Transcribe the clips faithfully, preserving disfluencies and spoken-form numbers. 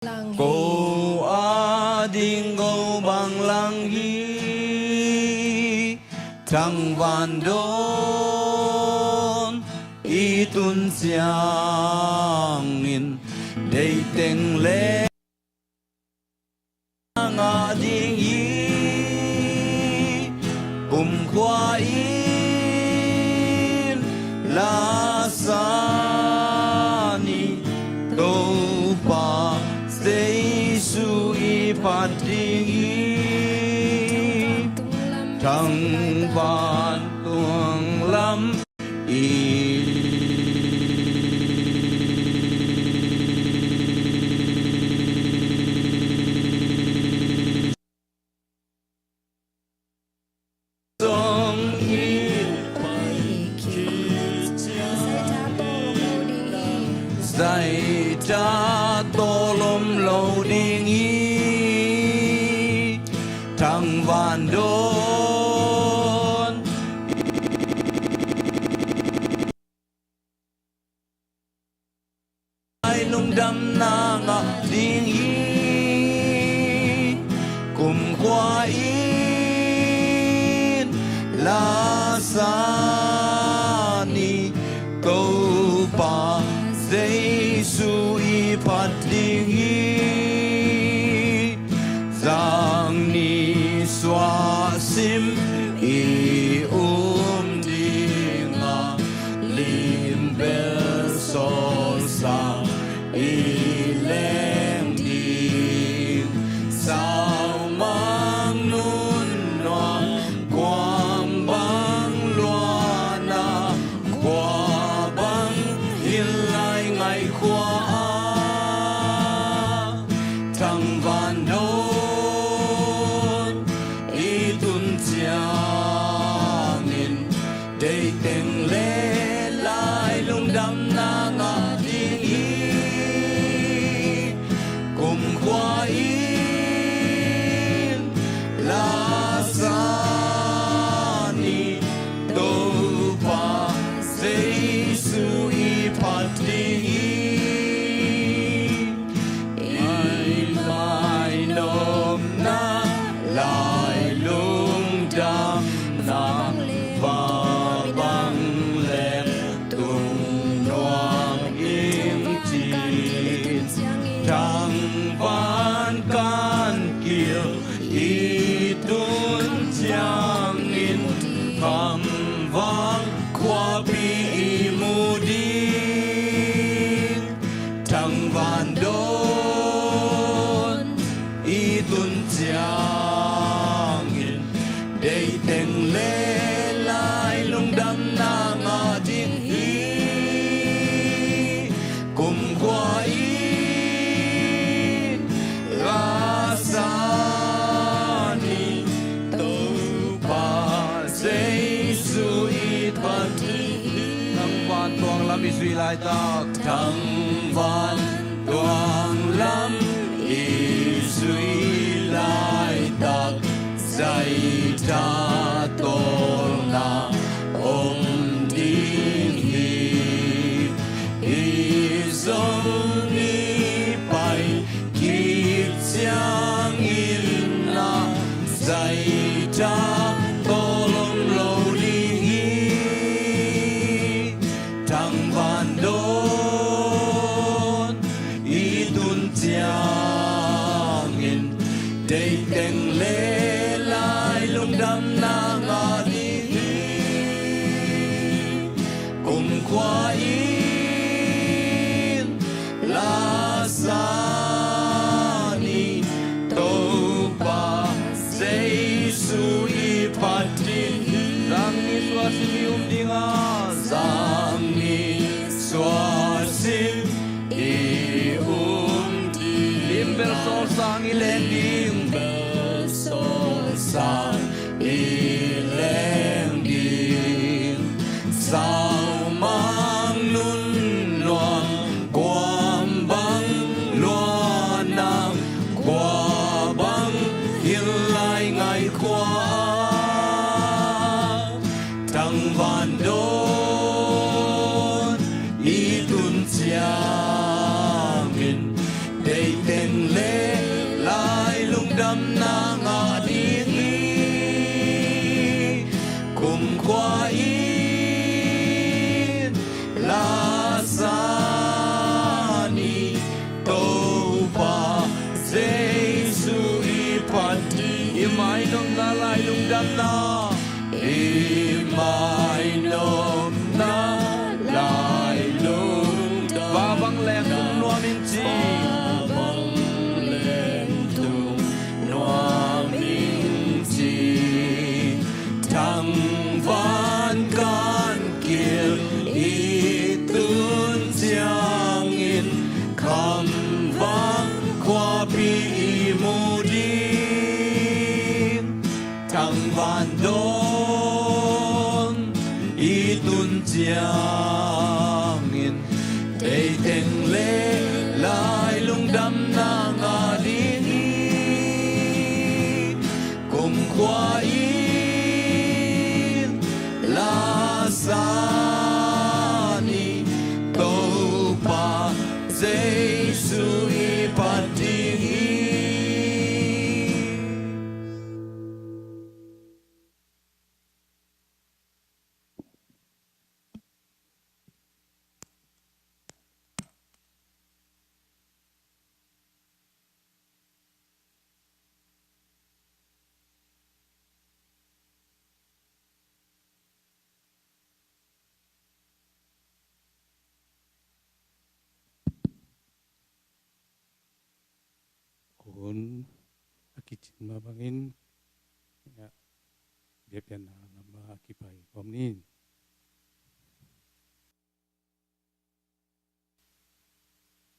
Ko ading ko bang lang hi. Thangvan dawn i tun ciangin deih teng le ngah ding hi. Kumkhua in lasa ni Topa Jesu i phat ding hi. Thangvan tuang lam i zong i pai khit ciang zaita tawlom lo ding hi. Thangvan dawn ai lungdamna ngah ding hi. Kumkhua in lasa ni Topa Jesu i phat ding hi. Zang ni suahsim i um ding a, limbel sawlsa i leng ding. Saumang nun nuam, kuam bang luana, kua bang hin lai ngai khua a, thangvan dawn i tun ciangin deih teng le lai lungdamna ngah ding hi. Kumkhua in lasa ni Topa Jesu i phat ding hi. I mainopna lai lungdamna, kua bang leng tung nuam ing ci. Thangvan kan kil i tun ciangin, khamvang khuapi i mu ding. Thangvan dawn i tun ciangin, deih teng le lai lungdamna ngah ding hi. Kumkhua in lasa ni Topa Jesu i phat ding hi. Thangvan tuang lam i zuih laitak, thangvan tuang lam i zuih laitak, zaita tawlna om ding hi. Hih zong i pai khit ciangin ah, zaita tawlom lo ding hi. Thangvan dawn i tun ciangin, deih teng le lai lungdamna ngah ding hi. Kumkhua in lasa ni Topa Jesu i phat ding hi. Zang ni suahsim i um ding a, zang ni suahsim i um ding. Limbel sawlsa i leng ding. Limbel sawlsa i leng ding. Saumang nun nuam, kuam bang luana, kua bang hin lai ngai khua a, thangvan dawn i tun ciangin, deih teng Na ngah ding hi. Kumkhua in lasa ni, Topa Jesu i phat ding. I mai nopna lai lungdamna, i mai nopna lai lungdam. Vavang leng tung nuam in ci. Vavang leng tung nuam in ci. Thangvan kan kil i tun ciangin, khamvang khuapi i mu ding. Thangvan dawn i tun ciangin, teiteng le lai lungdamna ngah ding hi. Kumkhua in lasa ni, Topa Jesu i phat ding hi. Hun a kicin mah bangin, ya, biakpiakna lamah a kipai khawm ni.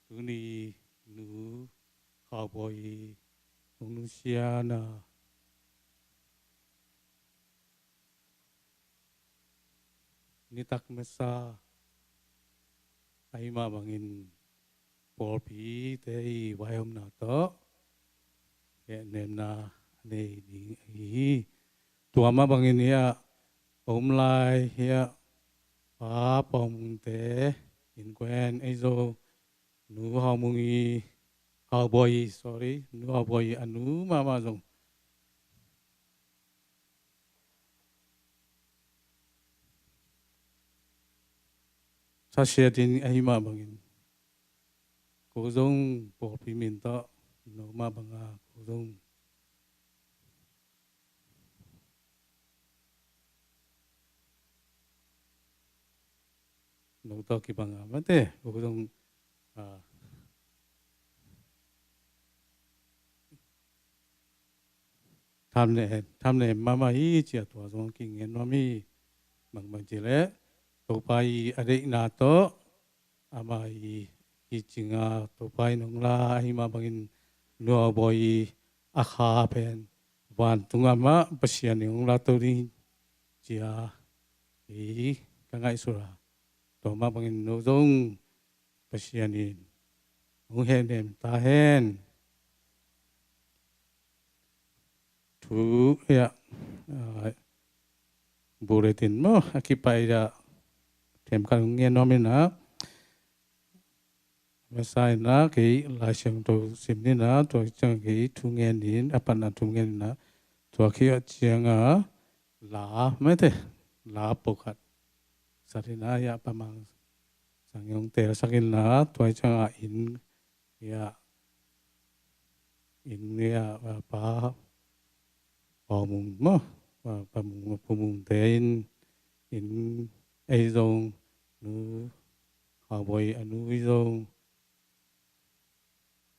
Tuni Nu Khaubawi hong nusiatna nitak masa ahih mah bangin pawlpite i vaihawmna tawh hehnemna nei ding ahi hi. Tua mah bangin hiah a om lai hiah Pa Pau Mungte innkuan ei zo, Nu Hau Mung i, Hau Bawi, sorry, Nu Hau Bawi a nu mahmah zong sasia ding ahih mah bangin, ko zong pawlpi min tawh no mah banga ko zong no tawh kibanga mate, ko zong, ah, thamnem, thamnem mahmah hi ci-a tua zong kingen nuam hi. Bangbang ci leh Topa i a deihna tawh ama i, i cinga Topa in hong la ahih mah bangin Nu Hau Bawi i a kha pen vantungah mah Pasian in hong la to ding ci-a hi ka ngaihsut a. Tua mah bangin no zong Pasian in hong hehnem ta hen. Thu, ya, ah, bulletin maw, a kipai ya, themkhat hong ngen nuam ina. Masa ina kei Lai Siangtho sim nina, tua ciang kei thu ngen in, a patna thu ngen ina. Tua khit a cianga la mate, la pawlkhat sat ina, ya, Pa Mang Sang hong telsak ina, tua cianga inn, ya, inn, ya, Pa Pau Mung maw, Pa, Pa Mung, Pa Mung te in, inn ei zong, Nu Hau Bawi a nu i zong,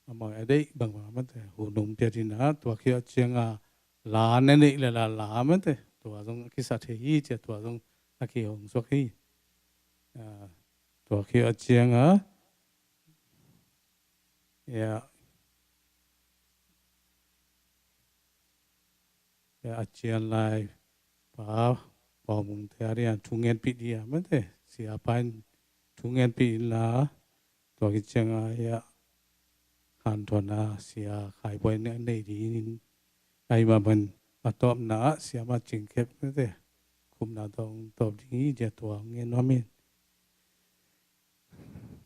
amau a deih bangbang mate, hun hong pia dina, tua khit a cianga la na neih le la la mate, tua zong a kisa thei hi ci-a tua zong a kihong suak hi. Ah, tua khit a cianga, ya, ya, a cian lai Pa Pau Mung te a dian thu ngenpih dia mate, sia pa in thu ngenpih inla, tua khit cianga ya, hanthawnna Sia Khai Bawi in a nei dingin, ahih mah bangin a tawpna ah Sia Ma Cing Khep mate, khupna tawh hong tawp ding hi ci-a tua hong ngen nuam hi.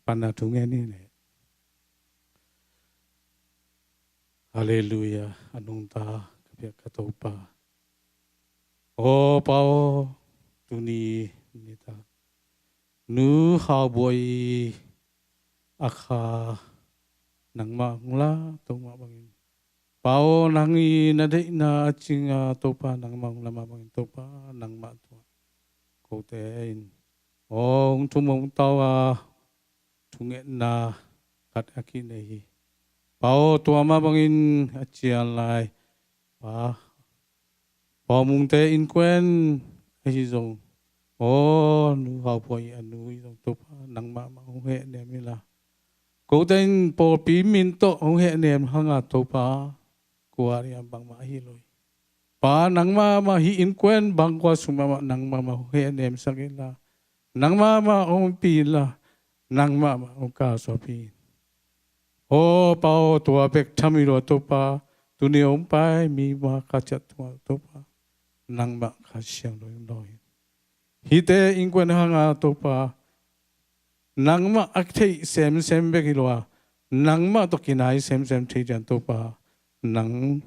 Patna thu ngen ni leh, Halleluiah. A nungta ka biak ka Topa. Aw Pa aw, tuni nitak Nu Hau Buai a kha nangmah hong la, Topa, mah bangin Pa aw, nang i na deihna a cinga Topa nangmah hong la mah bangin Topa nangmah tua kote in aw hong thum hong tau a thungetna khat a kinei hi. Pa aw, tua mah bangin a cian lai Pa Pau Mungte innkuan ahi zong, aw Nu Hau Buai a nu i zong Topa nangmah mah hong hehnem hi la. Kote in pawlpi min tawh hong hehnem hanga Topa, kua riam bangmah ahi lo hi. Pa nangmah mah hih innkuan bangkua sung mahmah nangmah mah hong hehnemsak hi la. Nangmah mah hong pi hi la. Nangmah mah hong kalsuanpih hi. Aw Pa aw, tua bek tham hi lo a Topa, tuni hong pai mi ma kha ciat tungah Topa nangmah Kha Siangtho in dawi hi. Hihte innkuan hanga Topa nangmah a theih semsem bek hi lo a, nangmah tawh kinai semsem thei cian Topa nang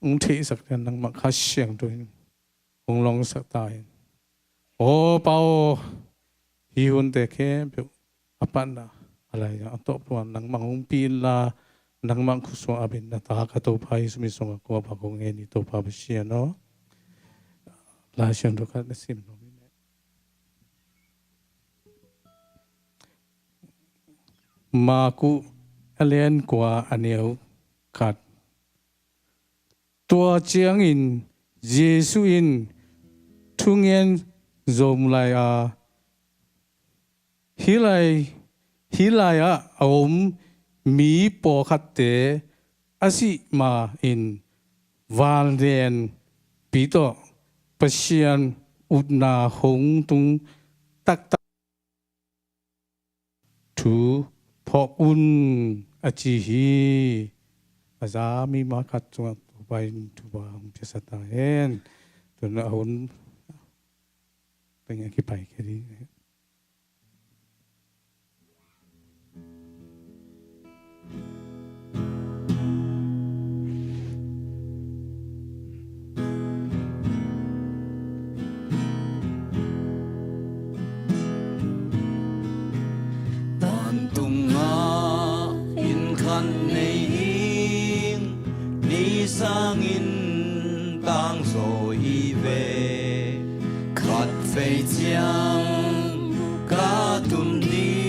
hong theihsak cian nangmah Kha Siangtho in hong lawngsak ta in. Aw Pa aw, hih hunte khempeuh a patna a lai a tawh puan nangmah hong pi in la, nangmah khusuang a bin na ta ka Topa Jesu min sungah kua bak hong en hi Topa Pasian aw. Lai Siangtho khat na sim lo. Marku a lian kua a neu khat. Tua ciangin Jesu in thungen zom lai a, hih lai, hih lai-ah a om mi pawlkhatte a sih ma-in vanlianpi tawh Pasian upna hong tung taktak thu phawk un, a ci hi. A za mi ma khat tungah Topa in thupha hong piasa ta hen. Tun a hun tengah kipai khe ding. Vantung ah inn khat nei ing, ni sangin tangzaw hi ve. Khatvei ciang ka tun ding,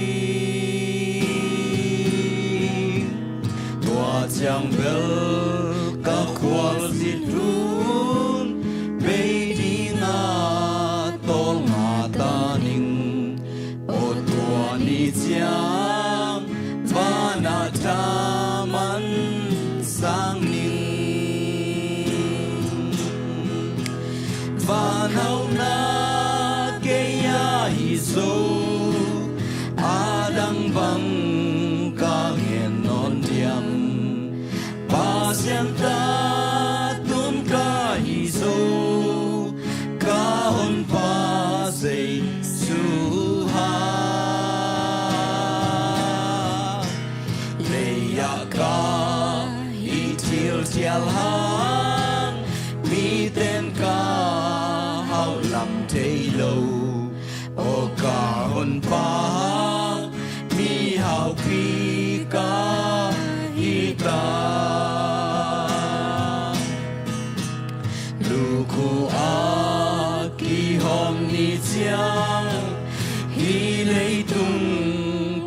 tua ciang bel ka khualzin hun bei dingah tawlnga ta ning. Aw tua ni ciang van ah thaman sang ning. Van hauhna kei a hi zo, a dang bang ka ngen nawn diam. Pasian ta tun ka hi zo, ka Honpa Jesu ha. Lei-ah ka hi thilthial hang, miten ka hauh lam thei lo. Aw ka Honpa, mihaupi ka hi ta. Lukhu a kihawm ni ciang, hih leitung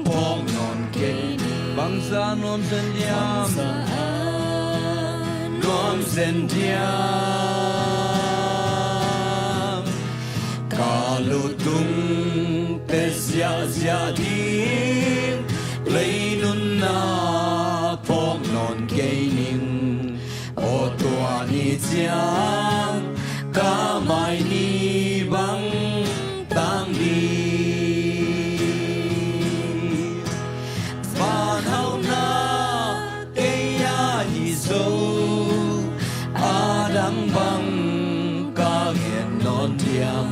phawk nawn kei ni. Bangzah nuam zen diam. Nuam zen diam. Ka lutung te ziahziah ding lei nunna phawk nawn kei ning. Aw tua ni ciang ka mai ni bang tang ding. Van hauhna kei a hi zo, a dang bang ka ngen nawn diam.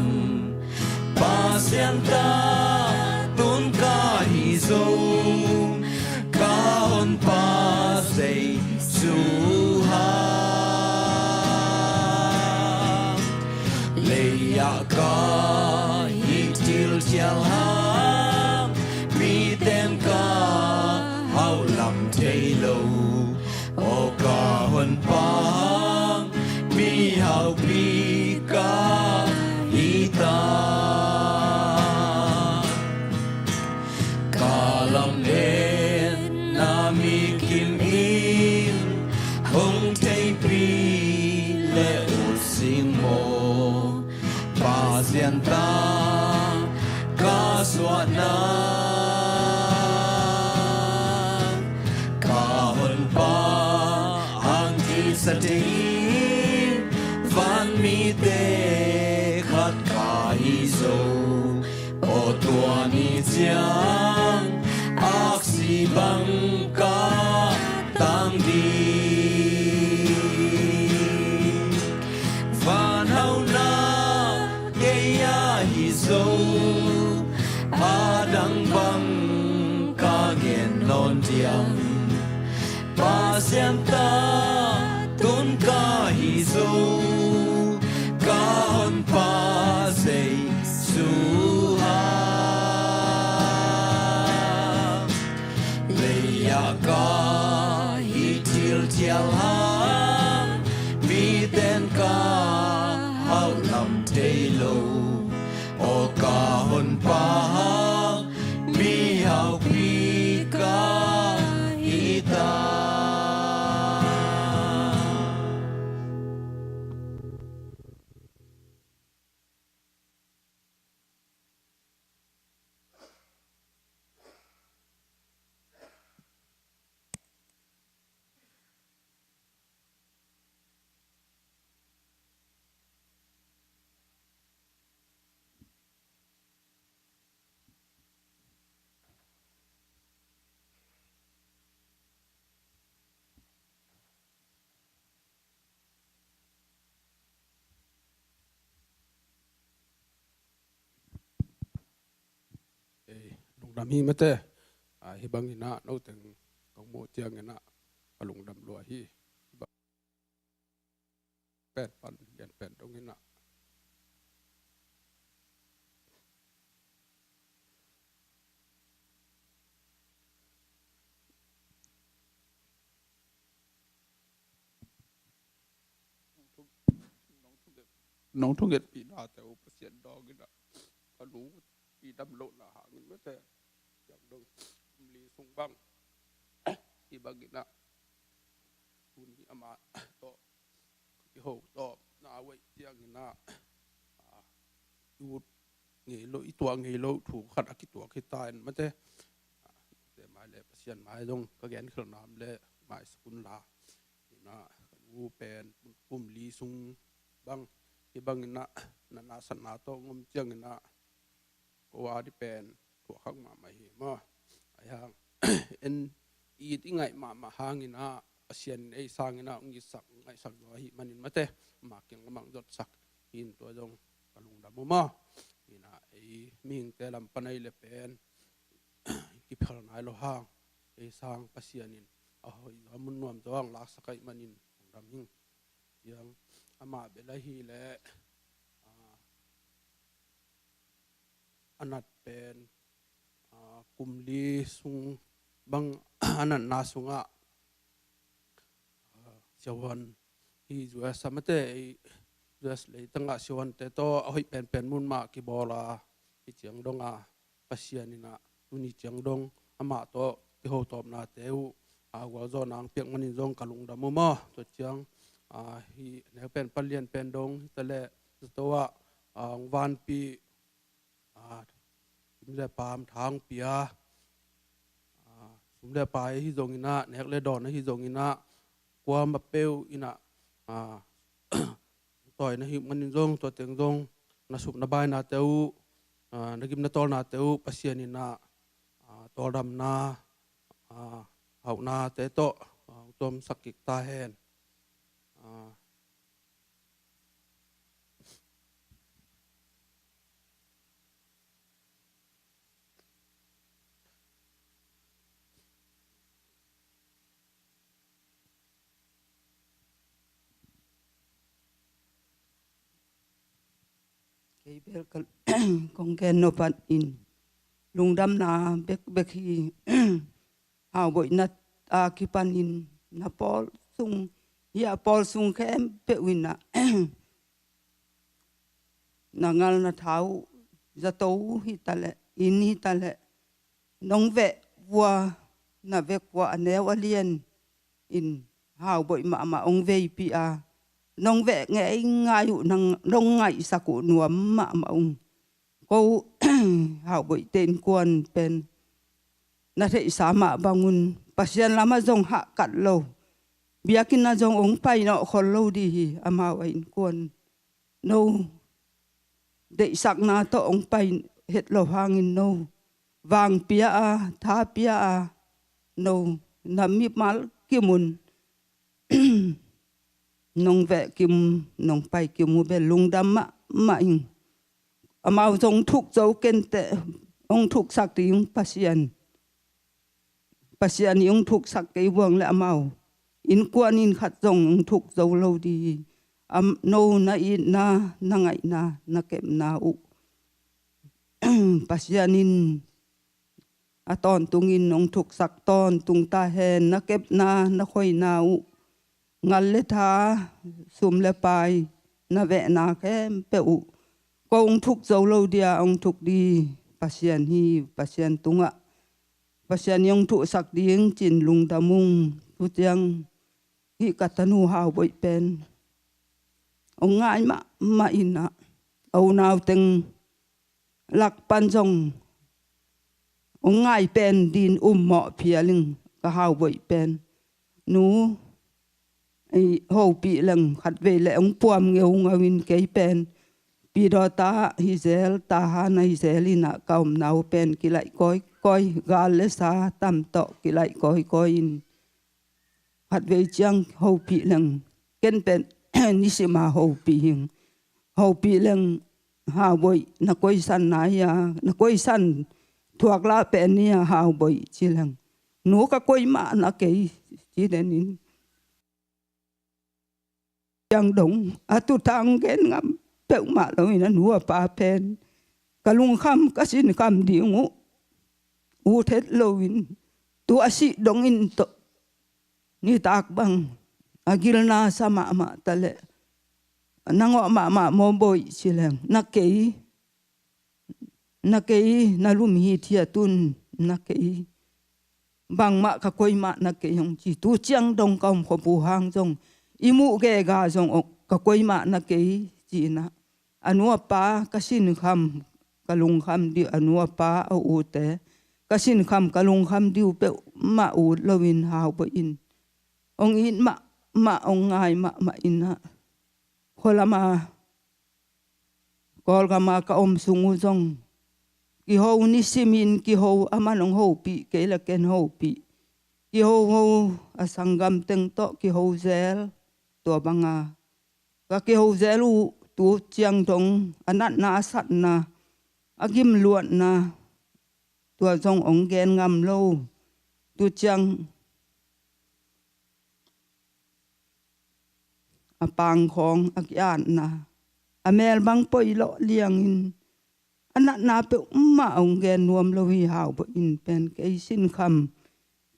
Pasian ta tun ka hi zo, ka Honpa Jesu hang, lei-ah ka hih thilthial hang, miten ka hauhlam thei lo. Aw ka honpa hang, mihaupi ka hi ta. Ka lametna mi kim in hong theihpih leh ut sing maw? Pasian ta ka suahna, ka honpa hang kisa thei in vanmite khat ka hi zo. Aw tua ni ciang aksi bang ka tang ding. Van hauhna kei a hi zo, a dang bang ka gen nawn diam? Pasian ta tun ka hi zo, ka honpa Jesu hang. Lei-ah ka hih thilthial hang, miten ka hauhlam thei lo. Aw ka honpa hang, mihaupi ka hi ta. Ei, lungdam hi mate. Ah, hih bangin ah noteng kong muh ciangin ah ka lungdam lua hi. Hih bang pen pan lian pen dongin ah nong thungetpih nate uh Pasian dawngin ah ka nu i dam lohna hangin mate, ciang dong kum li sung bang hih bangin ah tuni amah tawh kiho tawh na wei ciangin ah, ah, i ut ngei lo, i tuah ngei lo thu khat a kituak hi ta in mate. Ah, mate mai le Pasian mai zong ka genkhelh nam le maisak un la. Ina ka nu pen kum li sung bang hih bangin ah na nasatna tawh ngom ciangin ah ko a di pen thuakhak mahmah hi maw? Ahi hang en it i ngaih mahmah hangin ah Pasian in ei sangin ah hong itsak, ngaihsak zaw ahih manin mate, ama kiang lamah zotsak hi in tua zong ka lungdam uh maw? Ina ei mihingte lam pan ei le pen kiphal nai lo hang ei sang Pasian in a hoih zaw, mun nuam zaw hang laksak ahih manin lungdam hing. Ciang amah bel ahih leh, ah, a nat pen, ah, kum li sung bang a natna sungah, ah, siavuan hi U S a mate, U S leitangah siavuante tawh a hoih penpen mun mah kibawl a, hi ciang dong a Pasian in ah tuni ciang dong amah tawh kiho tawpnate uh, ah, gualzawhna hong piak manin zong ka lungdam uh maw? Tua ciang, ah, hih neu pen pan lian pen dong hi ta leh zato ah, ah, hong vanpih, ah, sum le paam tha hong pia, ah, sum le paai ahi zongin ah, nek le dawn ahi zongin ah, kuamah peuh in ah, ah, tawi na hih manin zong, tua teng zong na sup na bainate uh, ah, na gim na tawlnate uh Pasian in ah, ah, tawldamna, ah, hauhnate tawh, ah, hong tuamsak kik ta hen. Ah, Kei bel ka kong gen nop in lungdamna bekbek hi. Hau Boih, na a kipanin na pawl sung, hih a pawl sung khempeuh in ah na ngal na tha uh, zato uh hi ta leh, inn hi ta leh, nong veh vua, na vek vua a neu a lian in Hau Boih mahmah hong veipih a, nong veh ngeingai uh, nong ngaihsak uh nuam mahmah ung. Ko Hau Boih te innkuan pen na theihsa mah bangun Pasian lamah zong hahkat lo, biakinn ah zong hong pai nawh khol lo dih hi. Amau a innkuan no deihsakna tawh hong pai het lo hangin no vang pia a, tha pia a, no na mimal kim un nong veh kim, nong pai kim uh bel lungdam mahmah ing. Amau zong thuk zo kei inteh, hong thuksak ding Pasian. Pasian in hong thuksak kei buang leh amau innkuan in khat zong hong thuk zo lo dih hi. Am, no na itna, na ngaihna, na kepna uh Pasian in a tawntungin hong thuksak tawntung ta hen. Na kepna, na khoina uh, ngal le tha, sum le pai, na vehna khempeuh uh ko hong thuk zo lo dih a, hong thuk dih Pasian hi. Pasian tungah Pasian in hong thuksak ding ci-in lungdam ung. Tu ciang hih ka tanu Hau Boih pen hong ngai mahmah in ah, a unau teng lak pan zong hong ngai pen ding, um mawh phial ing. Ka Hau Boih pen nu, ei, hopih leng khatvei leh hong puam ngeungau in, kei pen Pi Dawt ah hi zel, Tahan ah hi zel in ah, ka omna uh pen kilaih kawikawi, gal le sa tam tawh kilaih kawikawi in, khatvei ciang hopih leng, ken pen nisim a hopih hing. Hopih leng, Hau Boih, na koisan na hi a, na koisan thuak lah pen hi a, Hau Boih, ci leng, nu, ka koi mah na kei, ci den in. Ciang dong a tutan gen ngam peuhmah lo in, a nu a pa pen ka lungkham, ka sinkham ding uh ut het lo in, tu a sih dong in tawh nitak bang a gilna sa mahmah ta leh, na ngawh mahmah maw Boih, ci leng, na kei, na kei, na lum hithiat un, na kei, bangmah ka koi mah na kei, hong ci. Tu ciang dong ka omkhop uh hang zong, i muh gega zong, oh, ka koi mah na kei, ci in ah, a nu a pa ka sinkham, ka lungkham ding, a nu a pa, a ute ka sinkham, ka lungkham ding uh peuhmah ut lo in, Hau Boih in hong it mahmah, hong ngai mahmah in ah, khualam a, Kawlgam a ka om sung uh zong kiho, nisimin kiho, aman hong hopih kei leh ken hopih, kihoho, a sanggam teng tawh kiho zel. Tua bang a ka kiho zel uh tu ciang dong a natna, a satna, a gimluatna, tua zong hong gen ngam lo. Tu ciang a pangkhawng, a ki-atna, a mel bang poi lawh liangin a natna peuhmah hong gen nuam lo hi. Hau Boih in pen kei sinkham,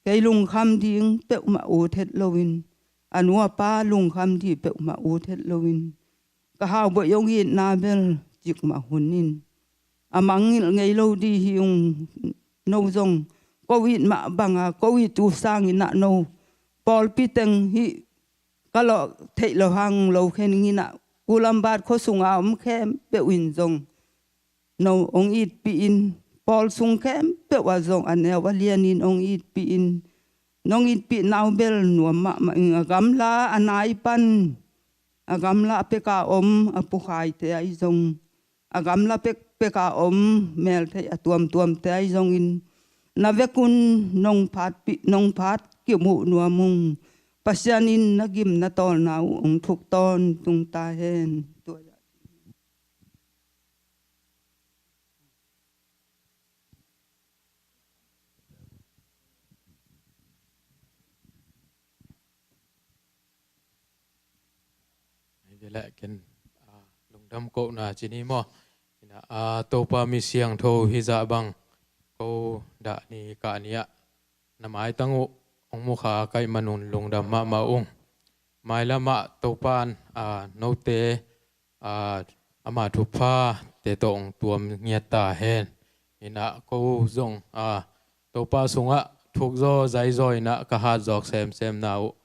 kei lungkham ding peuhmah ut het lo in, a nu a pa lungkham ding peuhmah ut het lo in, ka Hau Boih hong itna bel cikmah hun in a mangngilh ngei lo ding hi ung. No zong ko it mah bang a, ko it uh sangin ah no pawlpi teng hih ka lawh theih loh hang lo khe ning in ah, Kulambat khua sung a om khempeuh in zong no hong itpih in, pawl sung khempeuh ah zong a neu a lianin hong itpih in, nong itpih nau bel nuam mahmah ing. A gamla a nai pan, a gamla pek a om a pukhaite ahi zong, a gamla pekpek a om meltheih a tuamtuamte ahi zongin, na vekun nong phatpih, nong phat kim uh nuam ung. Pasian in na gim na tawlna uh hong thuk tawntung ta hen. Tua Hi ve leh ken, ah, lungdam kohna ci ni maw? A, Topa mi siangtho hizah bang ko dah ni kah ni-ah na maitang uh hong mukha kaih manun lungdam mahmah ung. Mailamah Topa in, a, note, a, ama thuphate tawh hong tuam ngiat ta hen. Inah ko zong, a, Topa sungah thukzaw zaizaw inah ka hatzawk semsemna uh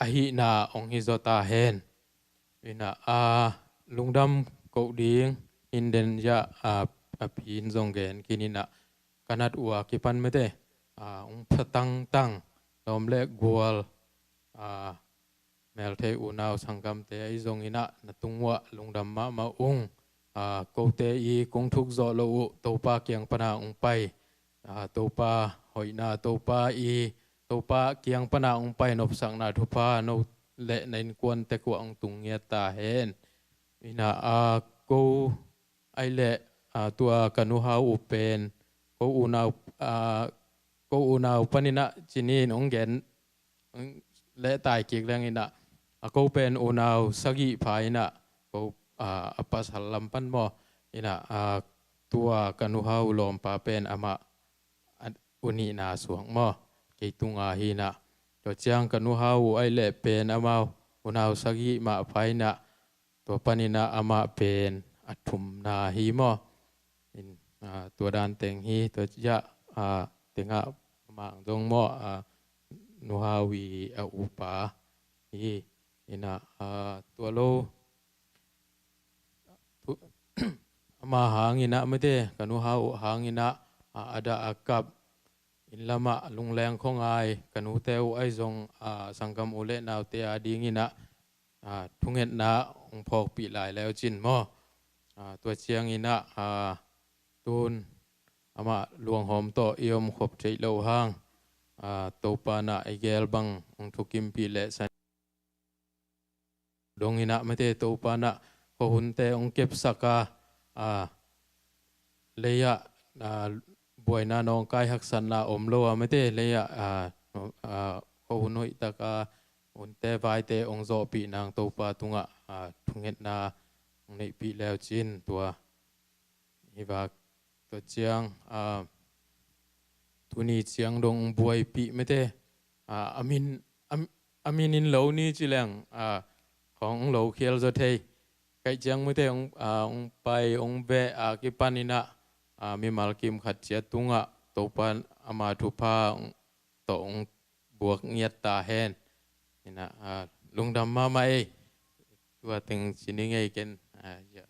ahihna hong hizaw ta hen. Inah, a, lungdam koh ding in den ziah, a, a phin zong gen khin inah ka nat uh a kipan mate, a, hong pha tangtang lawm le gual, a, melthei unau sanggamte ahi zong inah na tung uh ah lungdam mahmah ung. A, kote i kong thukzawh loh uh Topa kiang pana hong pai, a, Topa hoihna, Topa i, Topa kiang pana hong pai nopsakna thupha no le na innkuan tek uh ah hong tung ngiat ta hen. Inah, a, ko aih leh, a, tua ka nuhau uh pen ko unau, a, ko unau paninah cinin hong gen leh tai kik leng inah, a, ko pen unau sagih pha inah ko, a, a pasal lam pan maw inah, a, tua ka nuhau lawmpa pen amah a unihna suak maw kei tunga hi inah. Tua ciang ka nuhau uh aih leh pen amau unau sagih mah pha inah tua paninah amah pen a thumna hi maw. In, a, tua dan teng hi, tua ciah, a, tengah amah zong maw, a, nuhau i a upa hi. Inah, a, tua lo tu, ama hanginah mate ka nuhau uh hanginah, a, a dah a kap inn lamah lungleng khuangai ka nute uh ahi zong, a, sanggam u le naute a dinginah, a, thungetna hong phawkpih lai leu cin maw. A, tua cianginah, a, tun amah luanghawm tawh i om khop theih loh hang, a, Topa inah i gel bang hong thukimpih leh san dong inah mate Topa inah khuahunte hong kepsak a, a, lei-ah, a, buaina nawngkai haksatna om lo a mate lei-ah, a, a, khuahun hoihtak a hunte vaite hong zawhpih nang Topa tungah, a, thungetna hong neihpih leu cin tua hi vak. Tua ciang, a, tuni ciang dong buaipih mate, a, a min, a, a min in lo ni ci leng, a, khawng hong lo khial zaw thei. Kaih ciang mate hong, a, hong pai hong veh a kipan inah, a, mimal kim khat ciat tungah Topa in ama thupha hong tawh hong buak ngiat ta hen. Inah, a, lungdam mahmah ei. Tua teng ci ning ei ken, a, ya.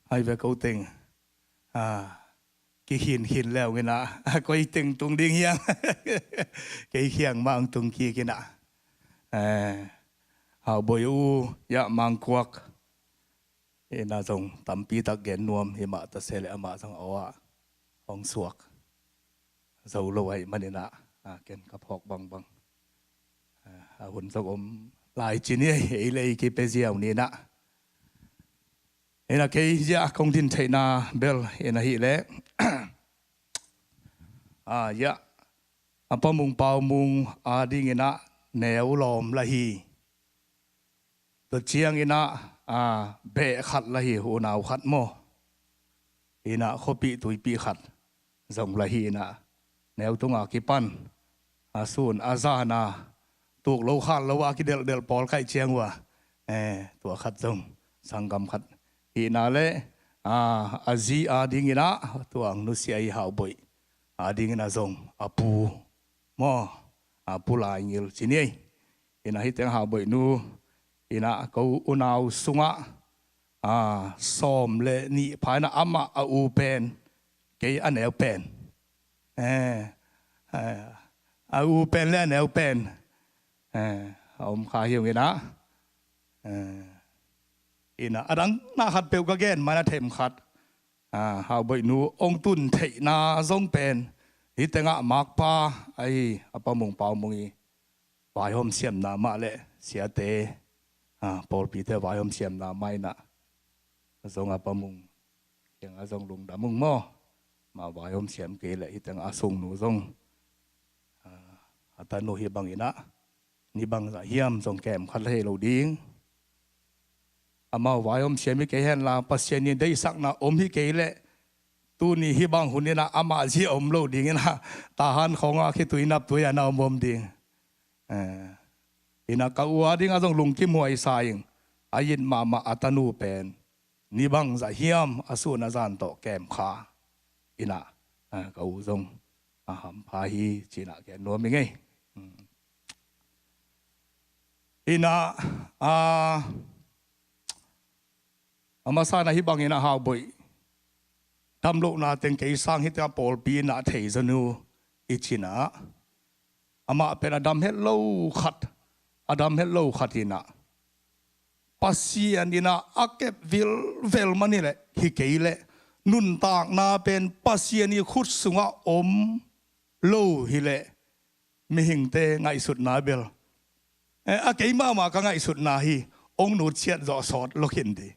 Hai ve ko teng, a, kikhinkhin leu inah koi teng tung ding hiam. Kei khiang mah hong tung kik inah, eh, Hauh Bawi uh, ya, Mangkuak inah zong tampi tak gen nuam hi mah ta se leh amah zong a aw ah hong suak zo lo ahih maninah, a, ken ka phawk bangbang, a, a hun zong om lai cin hi. Ei le ei kipia ziau ni inah. Inah kei ziah kong din theihna bel inah ahih leh, a, ya, a Pa Mung Pau Mung a dinginah neu lawm lah hi. Tua cianginah, a, beh khat lah hi, unau khat maw. Inah khuapih tuipih khat zong lah hi inah neu tunga kipan, a, sun a zana tuk lo khal lo a kidelhdelh pawl kaih ciang uh a, eh, tua khat zong sanggam khat hihna le, a, a zi a dinginah tua ang nusia i Hauh Bawi a dinginah zong a pu maw, a, Pu Lai Ngil ci ni ei. Inah hih teng Hauh Bawi nu inah ko unau sungah, a, sawm le nih pha inah amah a u pen kei a neu pen, eh, eh, a u pen le a neu pen, eh, a om kha hi ung inah, eh, inah a dang na khat peuh ka gen mah inah them khat, a, Hauh Bawi nu hong tun theihna zong pen hih tengah makpa ahi a Pa Mung Pau Mung i vaihawm siamna mah le siate a, pawlpite vaihawm siamna mah inah zong a Pa Mung kiangah zong lungdam ung maw. Mah vaihawm siam kei leh hih teng a sungnu zong, a, a tanu hih bang inah ni bangzah hiam zong kem khat la thei lo ding. Amau vaihawm siam hi kei henla, Pasian in deihsakna om hi kei leh tuni hih bang hun inah amah zia om lo ding inah, Tahan khawngah khitui naptui a na om om ding. Eh, inah ka u a dingah zong lungkim huai sa ing. A it mahmah a tanu pen ni bangzah hiam a sun a zan tawh kem kha inah, eh, ka u zong a hampha hi ci-inah gen nuam ing ei. Hmm. Inah, a, a masa inah hih bang inah Hauboih damlohna teng kei sang hih tengah pawlpi inah thei zaw nu i ci-inah, amah pen a dam het lo khat, a dam het lo khat inah Pasian inah a kep vilvel man hi leh, hi kei leh nuntakna pen Pasian i khut sungah om lo hi leh mihingte ngaihsutna bel, eh, a kei mahmah ka ngaihsutna hi, hong nutsiat zawh sawt lo khin ding.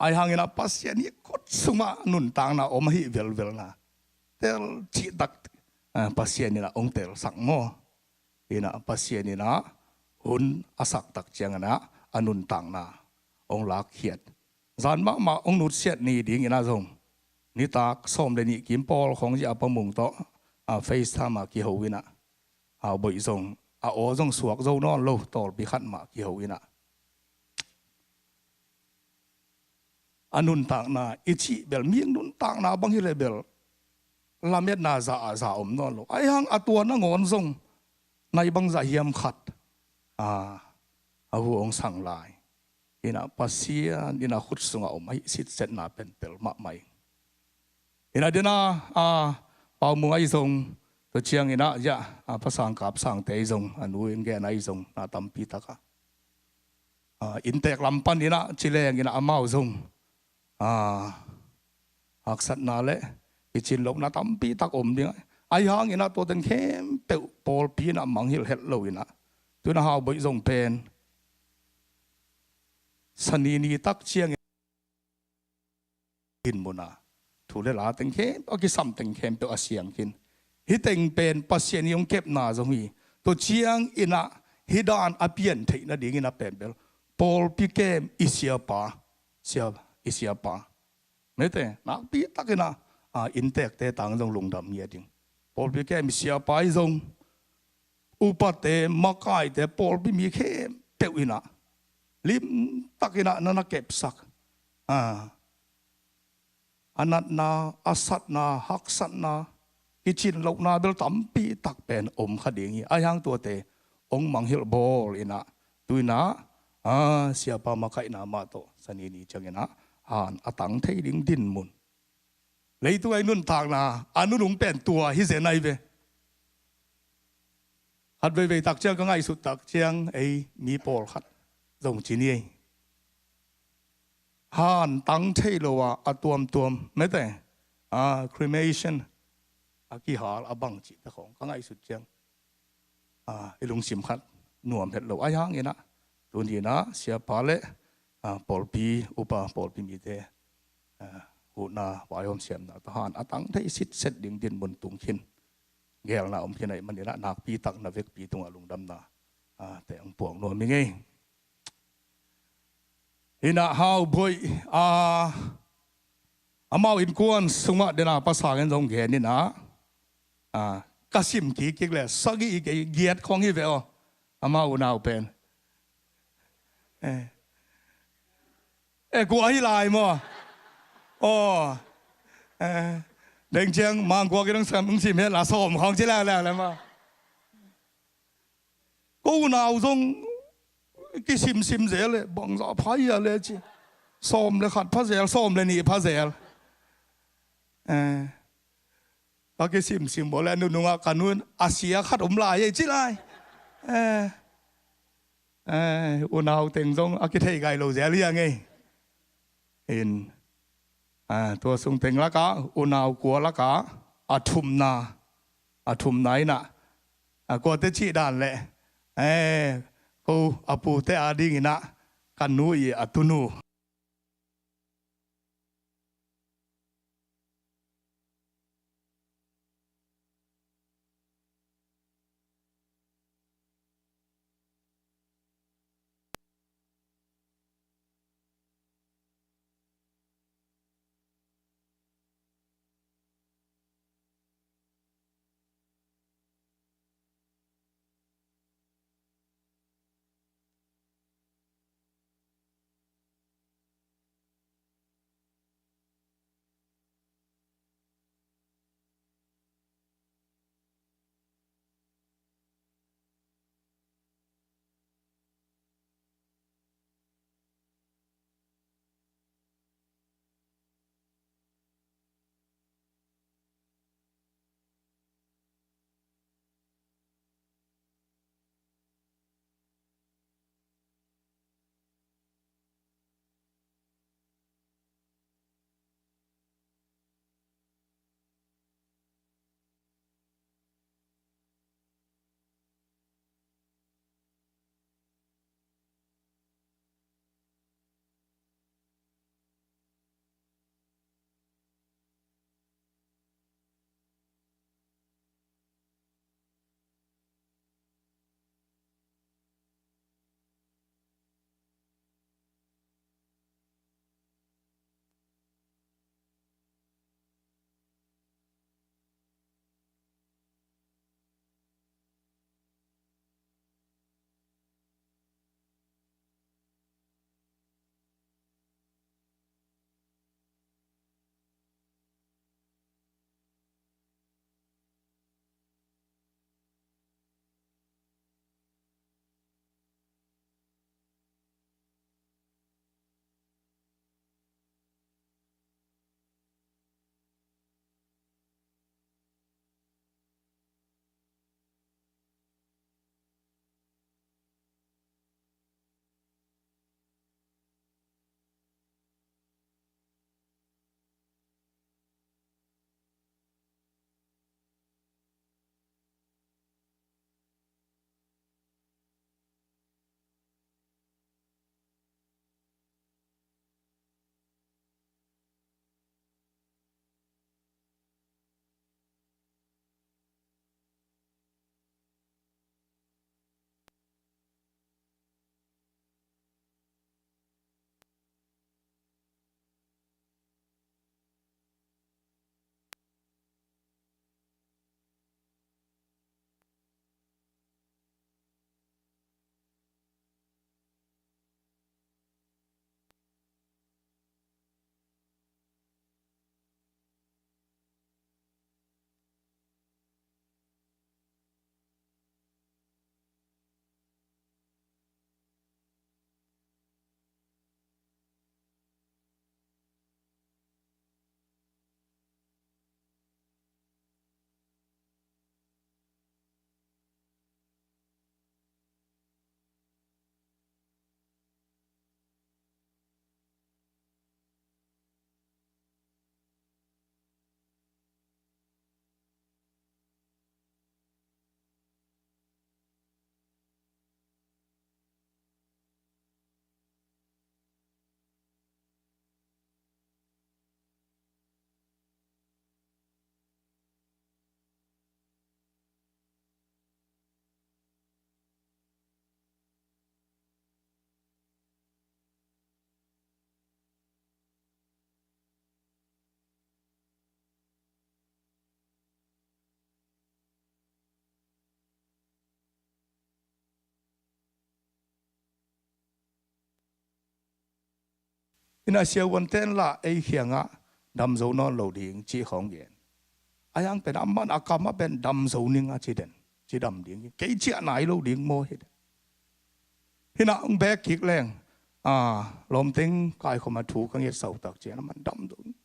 Ahi hang inah Pasian i khut sungah nuntakna om ahi velvelna telcih tak, eh, Pasian inah hong telsak maw. Inah Pasian inah hun a sak tak ciang inah a nuntakna hong lakkhiat. Zan mahmah hong nutsiat ni ding inah zong nitak sawm le nih kim pawl khawng zia a Pa Mung tawh, a, FaceTime a kiho inah, Hauboih zong a aw zong suak zo nawn lo, tawlpi khat mah kiho inah a nuntakna i cih bel, mi nuntakna bang hi leh bel lametna za a za om nawn lo. Ahi hang a tua nangawn zong nai bangzah hiam khat, a, a hu hong sang lai. Inah Pasian inah khut sungah om ahi sitsetna pen tel mahmah ing. Inah dena, a, Pau Mung ahi zong, tua ciang inah zia, a, Pa Sang Kap Sangte ahi zong, a nu in gen ahi zong, na tampi tak a, a, inntek lam pan inah ci leng inah amau zong, a, haksatna le i cin lohna tampi tak om ding. Ahi hang inah tua teng khempeuh pawlpi inah mangngilh het lo inah, tu inah Hauboih zong pen Sani ni tak ciang in dinmun a thu le la teng khempeuh, a kisam teng khempeuh a siang khin. Hih teng pen Pasian i hong kepna zong hi. Tua ciang inah hih dan a pian theih nading inah pen bel pawlpi kem i siapa, sia, i siapa, mete, nakpi tak inah, a, inntekte tang zong lungdam ngiat ding. Pawlpi kem i siapa ahi zong, upate, makaite, pawlpi mi khempeuh inah limtak inah na na kepsak, a, a natna, a satna, haksatna, kicin lohna bel tampi tak pen om kha ding hi. Ahi hang tuate hong mangngilh bawl inah, tu inah, a, siapa makaihna mah tawh Sani ni ciang inah han a tang thei ding dinmun. Leitung a i nuntakna a nunung pen tua hi zen ahi ve. Khat veivei tak ciang ka ngaihsut tak ciang ei mi pawlkhat zong ci ni ei. Han tang thei lo a, a tuamtuam, mete, a, cremation, a kihal a bang cihte khawng ka ngaihsut ciang, a, i lungsim khat nuam het lo. Ahi hang inah tuni inah siapa le, a, pawlpi upa, pawlpi mite, a, huhna, vaihawm siamna tawh han a tang thei sitset ding dinmun tung khin, gelna om khin ahih man inah nakpi tak na vekpi tungah lungdamna, a, te hong puang nuam ing ei. Inah Hau Boih, a, amau innkuan sungah dena Pa Sang in zong gen inah, a, ka sim kikkik le sagih, giat khawng hi ve aw. Amau unau pen, eh, eh, kua hi lai maw? Aw, eh, deng ciang mangkua kidong sam ung sim hen la sawm khawng ci leuleu le maw? Ko unau zong kisimsim zel le, bangzah pha hia le ci. Sawm le khat pha zel, sawm le nih pha zel. Eh, ka kisimsim bawl le nunungah ka nu in a sia khat om lai ei ci lai. Eh, eh, unau teng zong a kithei gai lo zel hia ngei. In, a, tua sung teng lakah unau kua lakah a thumna, a thumna inah, a, kuate cih dan le, eh, Ko a pute adingin ah ka nu i a tunu. Ina siavuan ten lah ei khiangah damzo nawn lo ding cih khawng gen. A yang pen a man a kam a pen damzo ning a ci den. Ci dam ding. Kei ciah nai lo ding maw hi den. Hinah hong bek kik leng. A, lawmteng kaikhoma thu ka nget sautak cian a man damzo ning.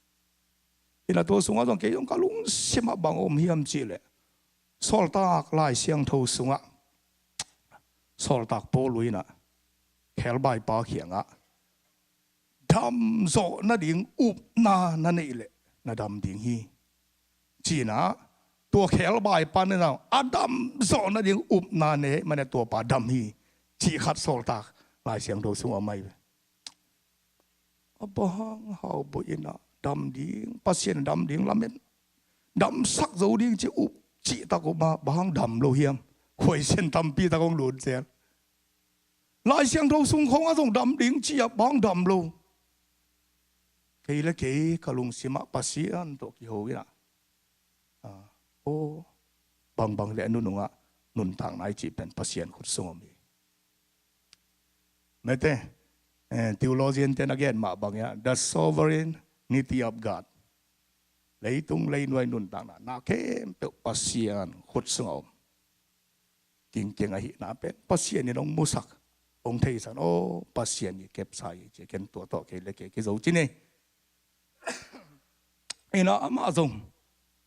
Hinah tua sungah zong kei zong ka lungsimah bang om hiam cih leh. Sawltak Lai Siangtho sungah. Sawltak Paul uh inah. Khelbaipa khiangah. Dam zawh nading upna na neih leh na dam ding hi. Cinah tua khelbaipa na zang a dam zawh nading upna nei mane tuapa dam hi. cih khat sawltak Lai Siangtho sung a om ahi ve. A bang hang hau boih in ah dam ding, Pasian dam ding lamen, damsak zo ding ci up cihtak uh mah, bang hang dam lo hiam? Khuaisian tampi tak hong lut zel. Lai Siangtho sung khawng ah zong dam ding ci ah bang hang dam lo? Kei le kei ka lungsim ah Pasian tawh kiho in ah, ah, aw, bangbang le a nunung ah nuntakna i cih pen Pasian khut sung om hi. Mete, eh, theologian te na gen mah bang ia, the sovereignty of God. Leitung leinuai nuntakna, na khempeuh Pasian khut sung a om. Kingkeng ahihna pen Pasian in hong musak, hong theisak, aw, Pasian i kepsa hi ci a, ken tua tawh kei le kei kizo ci ni. Ina amah zong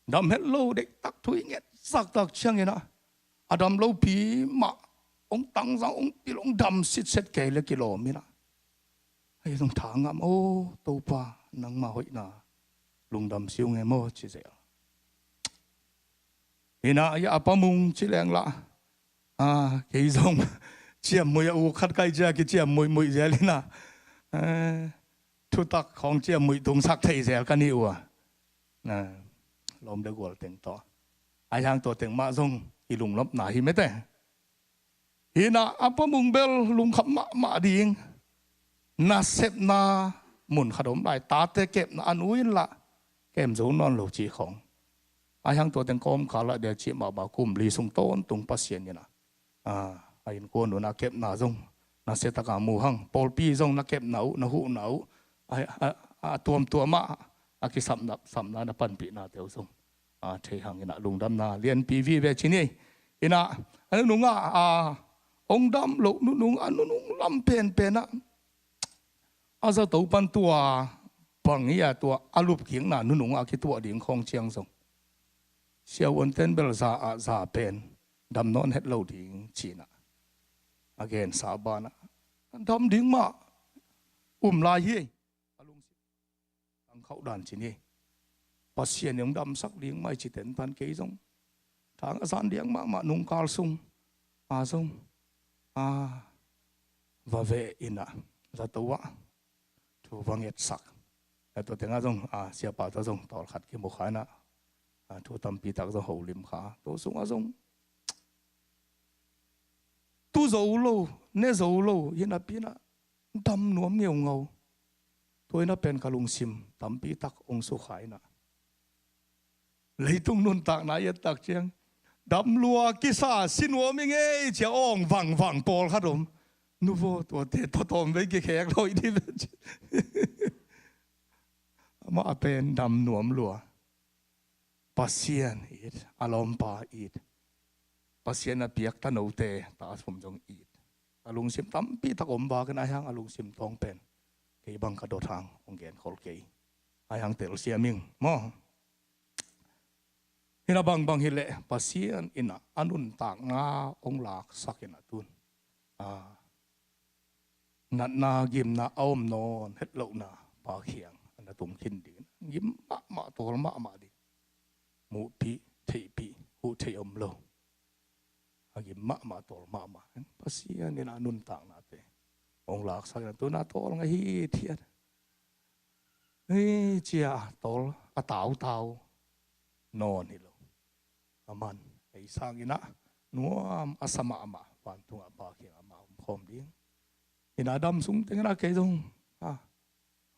dam het lo, deihtak thu i ngetsak tak ciangin ah, a dam lopi mah hong tangzang, hong pil, hong dam sitset kei le kilawm in ah, ei zong tha ngam, aw Topa, nangmah hoihna lungdam siu nge maw ci zel. Ina ia a pamung ci leng lah, ah, kei zong ciammuih a, u khat kai cia kiciammuih muih zel ina, eh, thutak khawng ciammuih tungsak thei zel ka ni uh a, lawm le gual teng tawh. Ahi hang tua teng mah zong i lungnopna hi mete. Hinah a pamung bel lungkham mahmah ding. Nasepna mun khat om lai, tate kepna a nu in lah kem zo nawn lo cih khawng. Ahi hang tua teng kawmkal ah dia cih mahmah kum li sung tawntung Pasian in ah, a, a innkuan un a kepna zong nasia taka mu hang, pawlpi zong na kepna uh, na huhna uh, a, a, a tuamtuam ah a kisapna, sapna na panpihnate uh zong, a, thei hang in ah lungdamna lianpi vive ci ni. In ah a nunung ah, a, hong dam loh nunung, a nunung lam penpen ah a zato pan tua bang hi a, tua a lupkikna nunung ah kituah ding khawng ciang zong siavuanten bel za ah za pen dam nawn het lo ding ci-in ah a gensa banah dam ding mah um lai hi. A lungsim tangkhauh dan ci ni. Pasian in hong damsak ding mah hi ci tentan kei zong thang a zan diang mahmah nungkal sung a zong, a, va veh in ah zato ah thu va ngetsak. A tua tengah zong, a, siapa tawh zong tawlkhat kimu kha in ah, a, thu tampi tak zong holim kha. Tua sungah zong tu zo lo, ne zo lo hi napi in ah dam nuam ngeungau. Tua in ah pen ka lungsim tampi tak hong sukha in ah, leitung nuntakna i et tak ciang dam lua kisa si nuam i ngei ci a awng vangvang pawlkhat om. Nu vaw, tuate tawtawm vei kikhek lo i dih ve ci. Amah pen dam nuam lua. Pasian it, a lawmpa it, Pasian a piak tanote ta sum zong it. A lungsim tampi tak om bak in ah, ahi hang a lungsim tawng pen kei bang ka dot hang hong genkhol kei. Ahi hang telsiam ing maw. Hi na bangbang hi leh Pasian in ah a nuntakna hong laksak in ah tun, a, natna gimna a om nawn het lohna Pa kiang a na tung khin ding. Gim mahmah, tawl mahmah ding. Muhpih theihpih, huh theih om lo. A gim mahmah, tawl mahmah. Pasian in a nuntaknate hong laksak in ah tun a tawl ngah hithiat. Hei, cia a tawl a tautau nawn hi lo. Aman ei sang in ah nuam a sa mahmah, vantungah Pa kiangah amah om khawm ding. In ah dam sung teng in ah kei zong, a,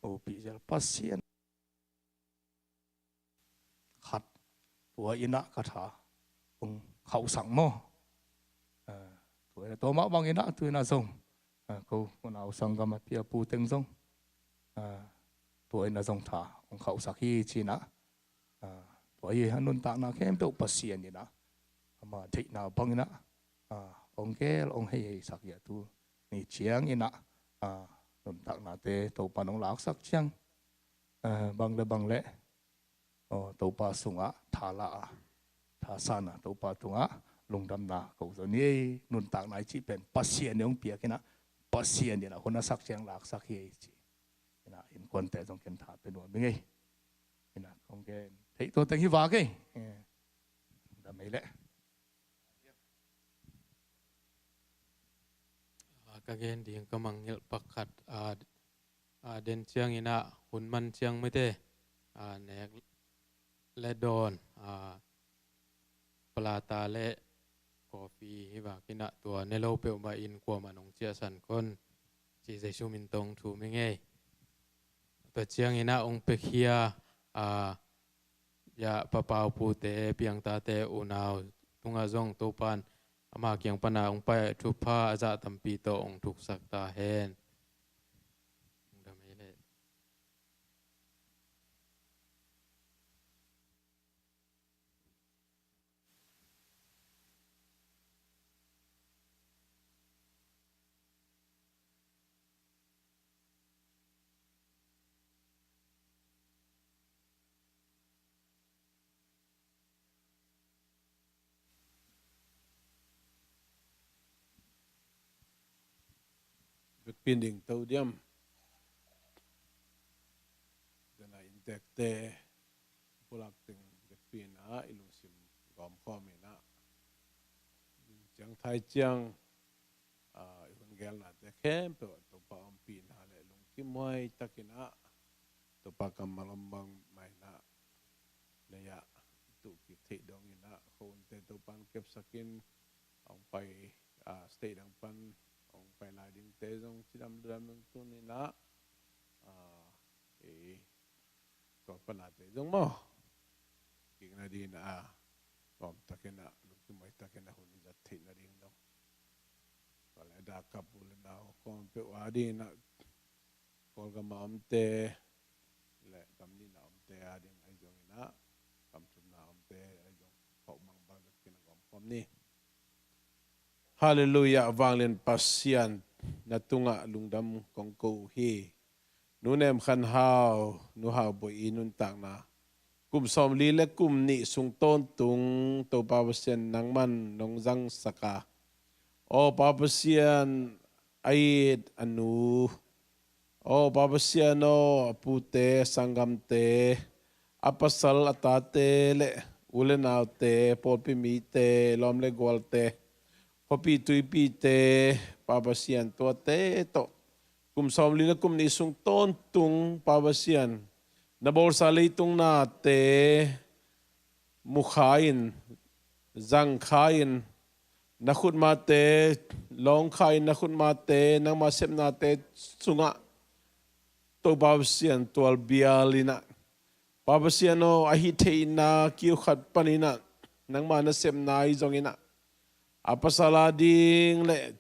hopih zel Pasian khat tua in ah ka tha hong khauhsak maw. A, tua in ah tua mah bang in ah tu in ah zong, a, ko unau sanggam a pi a pu teng zong, a, tua in ah zong tha hong khauhsak hi ci in ah, a, tua hi a nuntakna khempeuh Pasian in ah ama deihna bang in ah, a, hong gel hong heiheisak hi a, tu ni ciang in ah, a, nuntaknate Topa in hong laksak ciang, a, bang le bang le, aw, Topa sungah tha la a, tha san a, Topa tungah lungdamna ko zo ni ei. Nuntakna i cih pen Pasian in hong piak in ah, Pasian in ah hun a sak ciang laksak hi ei ci in ah innkuante zong ken tha pe nuam ing ei. In ah kong gen theih tua teng hi vak ei. Eh, dam ei leh. ka gen ding ka mangngilh pakhat, a, a, den ciangin ah hun man ciang mite, a, nek le dawn, a, plata le coffee hi vakin ah tua ne lo peuhmah in kuamah nong ciahsan kon ci Jesu min tawh thum hi ngei. Tua ciangin ah hong piakhia, a, ya, papau pute, piangtate, unau tungah zong Topan ama kiang pana hong pai thupha a zah tampi tawh hong thuksak ta hen. Hong dam ei leh. Vekpi in ding to diam. Dena inntekte pulak teng vekpi in ah i lungsim gawmkhawm in ah, ciang thai ciang, a, i hun gelnate khempeuh ah Topa ompihna le lungkim huai takin ah Topa kammal om bang mah in ah, lei ah i tuh kik theih dongin ah, khonte Topan kepsakin, a, hong pai, a, state dang pan hong pai lai dingte zong cidam ludam dong tun in ah, a, i tua panate zong maw, kikna ding in ah, gawm takin ah, lungkim huai takin ah hun i zat theihna ding dong. Tua le a dakap u le nau kawm peuh a ding in ah, Kawlgam a omte le gam nihna omte a ding ahi zongin ah, gam thumna omte ahi zong, phawk mangbal vekpi in ah gawmkhawm ni. Halleluiah, vanglian Pasian, na tungah lungdam kong ko uh hi. Nu Nem Khan Hau, Nu Hau Bawi i nuntakna kum sawmli le kum nih sung tawntung Topa Pasian nangman nong zangsak a, aw Pa Pasian, a it a nu, aw Pa Pasian aw, a pute, a sanggamte, a pasal, a tate le u le naute, pawlpi mite, lawm le gualte, khuapi tuipite, Pa Pasian, tuate tawh kum sawmli le kum nih sung tawntung Pa Pasian, na bawlsa leitung nate mukha in, zangkha in, na khutmate lawngkha in, na khutmate, nangma sepnate sungah Topa Pasian tualbial in ah, Pa Pasian aw, a hih theihna kiu khat panin ah, nangma nasepna ahi zongin ah, a pasal a ding le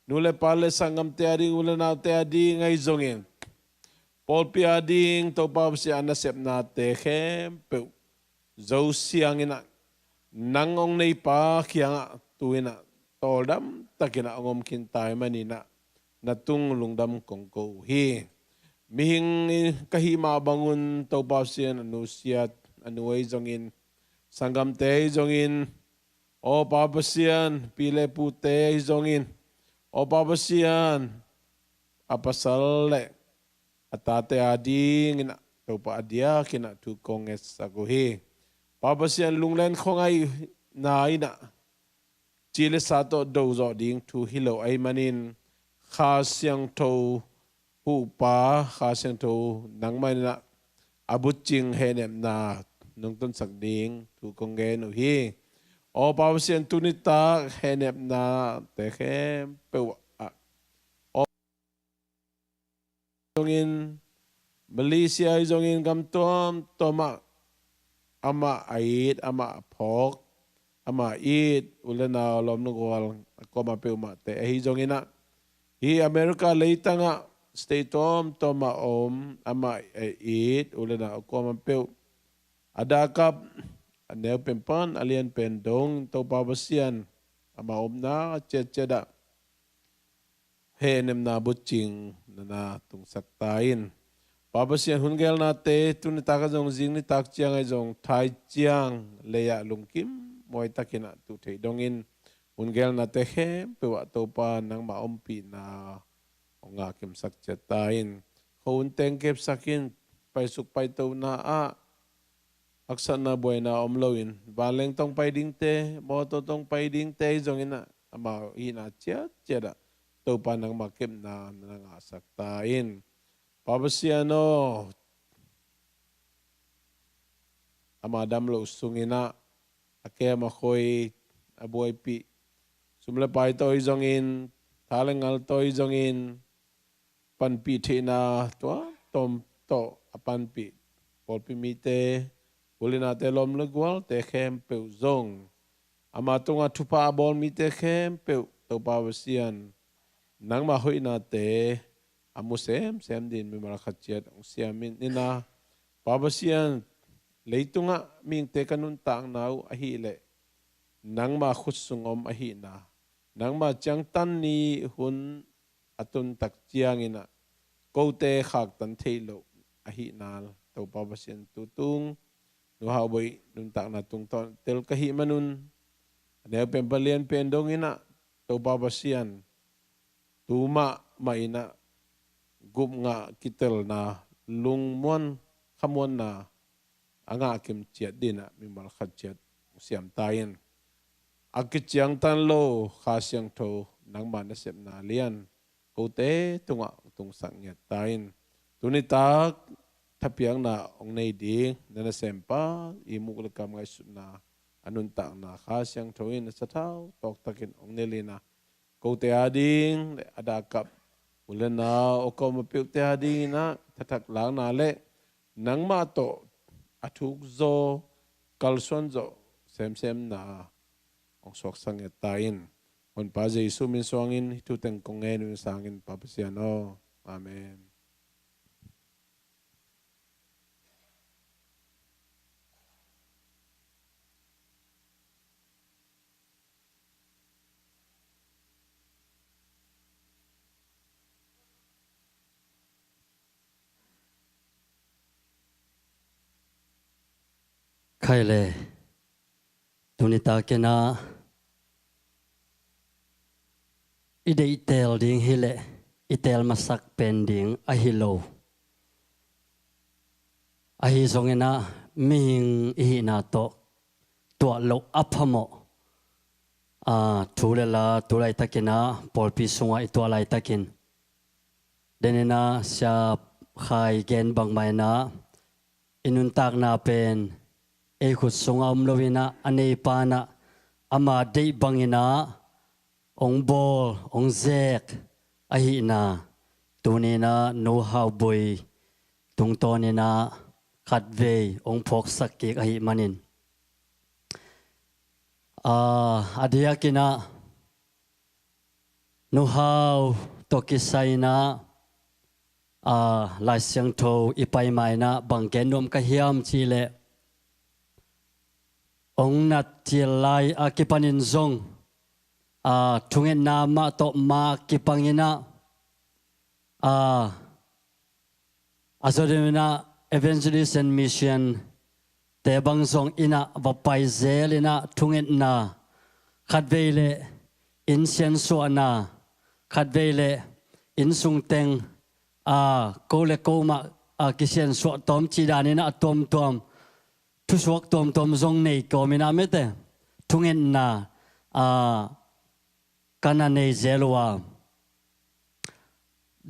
nu le pa le sanggamte a ding, u le naute a ding ahi zongin, pawlpi a ding Topa Pasian a nasepnate khempeuh zo siangin ah, nang hong neipa kiangah tu-in ah tawldam takin ah hong om khin ta ahih manin ah, na tung lungdam kong ko uh hi. Mihing ka hih mah bangun Topa Pasian a nusiat, a nu ahi zongin, sanggamte ahi zongin, aw Pa Pasian, pi le pute ahi zongin, aw Pa Pasian, a pasal le a tate a dingin ah Topa a diakin ah thu kong ngetsak uh hi. Pa Pasian, lunglen khuangaihna in ah ci le sa tawh do zawh ding thu hi lo ahih manin, Kha Siangtho huhpa, Kha Siangtho nangmah in ah a butcing hehnepna nong tonsak ding thu kong ngen uh hi. Aw Pa Pasian, tuni tak hehnepnate khempeuh ah, aw zongin, Malaysia ahi zongin, gam tuamtuam ah amah a it, amah a phawk, amah a it u le nau, lawm le gual a kuamah peuhmahte ahi zongin ah, hih America leitang ah state tuamtuam ah om, amah a it u le nau a kuamah peuh, a dakap, a neu pen pan a lian pen dong, Topa Pasian, amah omna ciatciat ah hehnepna butcing na na tungsak ta in. Pa Pasian, hun gelnate tuni tak ah zong, zing nitak ciang ah zong, thai ciang lei ah lungkim huai takin ah tuh theih dongin, hun gelnate khempeuh ah Topa nangmah ompihna hong ngahkhiatsak ciat ta in. Khuahun teng kepsak in, paisuk paitona ah haksatna buaina om loin, vanleng tawh hong pai dingte, mawtaw tawh hong pai dingte ahi zongin ah, amau hihna ciatciat ah Topa nangmah kepna na ngahsak ta in. Pa Pasian aw, ama dam loh sungin ah a kem a khoi a buaipih, sum le pai tawh hi zongin, tha le ngal tawh hi zongin, panpih theihna tuamtuam tawh a panpih pawlpi mite, u le naute, lawm le gualte khempeuh zong, ama tungah thupha a bawl mite khempeuh, Topa Pasian, nangmah hoihnate a mu semsem dingin mimal khat ciat hong siam in. Ina, Pa Pasian, leitungah mihingte ka nuntakna uh ahih leh nangmah khut sung om ahihna, nangmah ciangtan ni hun a tun tak ciangin ah kote khaktan theih loh ahihna, Topa Pasian, tutung Nu Hau Boi nuntakna tungtawn tel ka hih manun, a neu pen, a lian pen dongin ah, Topa Pasian, tu mahmah in ah gupna, kitelna, lungmuan khamuanna a ngah kim ciat dingin ah mimal khat ciat hong siam ta in. A kiciangtan lo Kha Siangtho, nangmah nasepna lian kote tungah hong tungsak ngiat ta in. Tuni tak thapiakna hong nei ding na nasempa ihmuk le kam ngaihsutna a nuntakna Kha Siangtho in a sathau tawktakin hong nilh in ah, kote ading le a dah kap u le nau, a kawm a peuhte adingin ah thathak lakna le nangmah tawh a thuk zaw, kalsuan zawh semsemna hong suaksak ngiat ta in. Honpa Jesu min suangin hih thu teng kong ngen uh hing sangin, Pa Pasian aw. Amen. Khai le, tuni takin ah i deih teel ding hi leh i teel masak pen ding ahi lo. Ahi zongin ah mihing i hihna tawh tuah loh a phamawh, aa, thu le la tu laitakin ah pawlpi sungah i tuah laitakin, denin ah Sia Khai gen bangmah in ah, i nuntakna pen ei khut sungah om loin ah, a neipa in ah ama deih bangin ah hong bawl, hong zeek ahihna, tuni in ah Nu Hau Boi tungtawnin ah khatvei hong phawksak kik ahih manin, aa, a diakin ah Nu Hau tawh kisai in ah, aa, Lai Siangtho i pai ma in ah bang gen nuam ka hiam cih leh, hong nat cil lai a kipanin zong, aa, thungetna mah tawh mah kipangin ah, aa, a zawh deuhin ah evangelist and mission te bang zong in ah va pai zel in ah, thungetna, khatvei leh inn siansuahna, khatvei leh inn sung teng, aa, ko le ko mah, aa, kisiansuah tawm cih danin ah a tuamtuam, thusuak tuamtuam zong nei kawmin ah, mete, thungetna, aa, ka na nei zel uh a,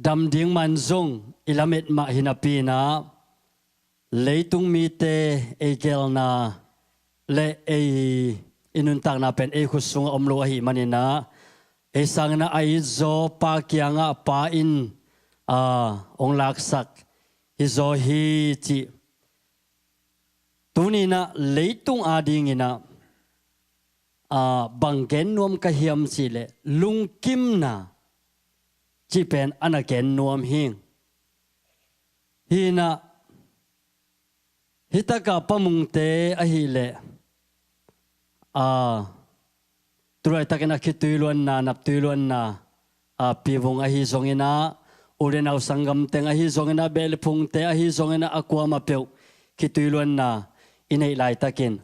dam ding man zong i lamet mah hi napi in ah, leitung mite ei gelna le ei, i nuntakna pen ei khut sungah om lo ahih manin ah, ei sangin ah a itzaw Pa kiangah Pa in, aa, hong laksak hi zaw hi cih, tuni in ah leitung adingin ah, aa, bang gen nuam ka hiam cih leh, lungkimna cih pen a na gen nuam hi. Hi in ah, hi takah Pa Mungte ahih leh, aa, tu laitakin a khitui luanna, naptui luanna, aa, Pi Vung ahi zongin ah, u le nau sanggam teng ahi zongin ah, beh le phungte ahi zongin ah, a kuamah peuh khitui luanna i neih laitakin,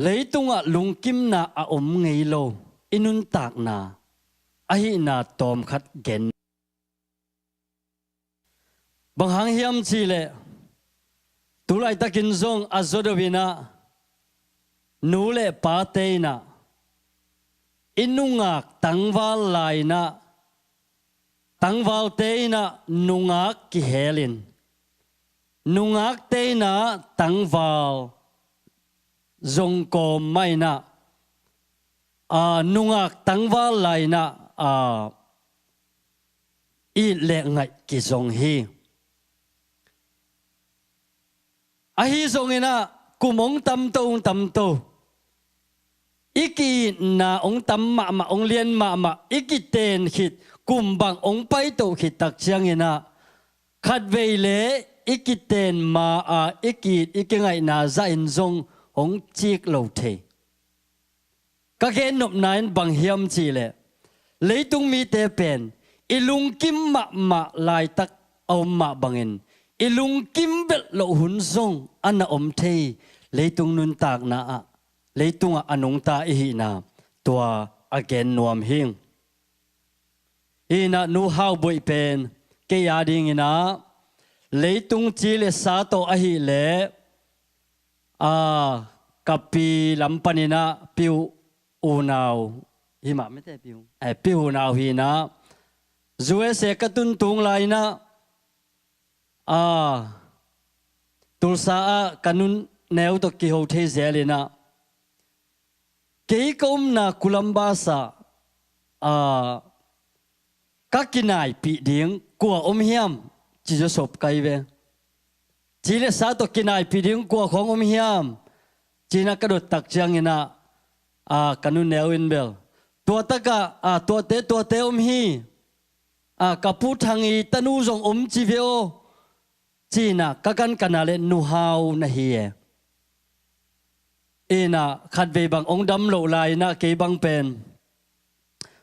leitungah lungkimna a om ngei lo i nuntakna ahihna tawmkhat gen. Bang hang hiam cih leh, tu laitakin zong a zawh deuhin ah nu le pate in ah i nungak tangval lai-inah, tangvalte innah nungak kihelin, nungakte innah tangval zong kawm mah innah, a, nungak tangval lai-inah, a, it le ngaih kizong hi. Ahi zonginah kum hong tamto, hong tamto, i ki-itna hong tam mahmah, hong lian mahmah, i kiten khit kum bang hong paito khit tak cianginah khatvei le i kiten ma-a i ki-it i kingaihna zahin zong hong cik lo thei. Ka gennopna in bang hiam cihleh, leitung mite pen i lungkim mahmah laitak a om mah bangin i lungkim belh loh hun zong a na om thei. Leitung nuntakna ah, leitungah a nungta i hihna, tua a gen nuam hing. Innah Nu Hau Boih pen kei a dinginah leitung ci le sa tawh ahileh, a, ka pi lam paninah Pi U, unau hi mah mete Pi U, eh, Pi U unau hinah U S A ka tuntung lai-inah, a, Tulsa ah ka nuneu tawh kiho thei zelinah kei ka umna Columbus ah, a, ka kinaipih ding kua om hiam ci-a sop kai ve. Ci le sa tawh kinaipih ding kua khawng om hiam ci-inah ka dot tak cianginah, a, ka nuneu in bel, tua takah, a, tuate, tuate om hi. A, ka Pu Thang i tanu zong om ci ve aw. Ci-inah ka kankan a le Nu Hau na hi e. Innah khatvei bang hong dam loh lai-inah kei bang pen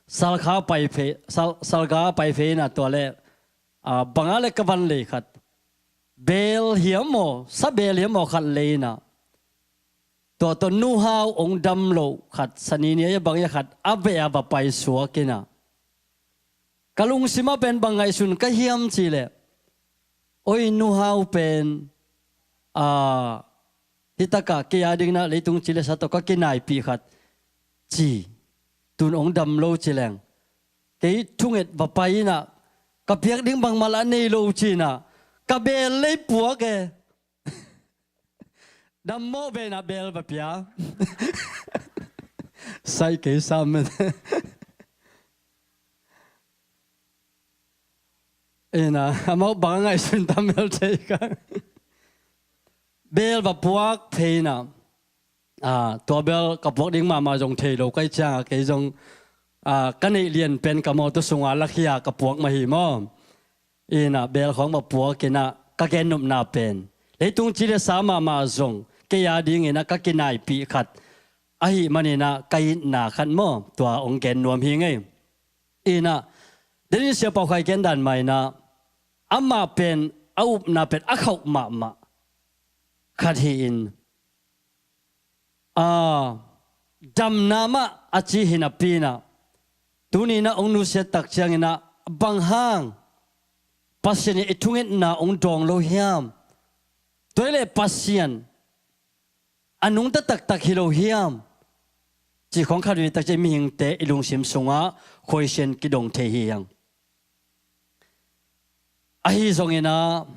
salkha pai phei, sal, salkha pai phei innah tua le, a, bangah le ka van lei khat, beel hiam maw, sa beel hiam maw khat lei innah, tua tawh Nu Hau hong dam loh khat, sani ni a bang ia khat a veh a va paisuak innah, ka lungsimah pen bang ngaihsun ka hiam cihleh, oi, Nu Hau pen, a, hitakah kei a dinginah leitung ci le sa tawh ka kinaipih khat ci, tun hong dam lo ci leng, kei thunget va pai innah, ka piak ding bangmah lah nei lo ci-inah ka beel lei puak e. Dammawh ve innah beel va pia. Sai kei sam mete. Innah amau bang a ngaihsun tam mel thei ka. Beel va puak phei innah, a, tua beel ka puak ding mahmah zong thei lo kai ciangah kei zong, a, ka neih lian pen ka mawtaw sungah lakhia ka puak mah hi maw. Innah beel khawng va puak innah ka gennopna pen leitung ci le sa mahmah zong kei a dinginah ka kinaipih khat ahih maninah ka itna khat maw, tua hong gen nuam hi ngei. Innah denin Sia Pau Khai gen dan mah innah amah pen a upna pen a khauh mahmah khat hi-in, a, damna mah a ci hi napi innah, tuninah hong nusiat tak cianginah bang hang Pasian in i thungetna hong dawng lo hiam? Tua hi leh Pasian a nungta taktak hi lo hiam? Cih khawng khat vei tak ciang mihingte i lungsim sungah khuaisian kidong thei hi hang. Ahi zonginah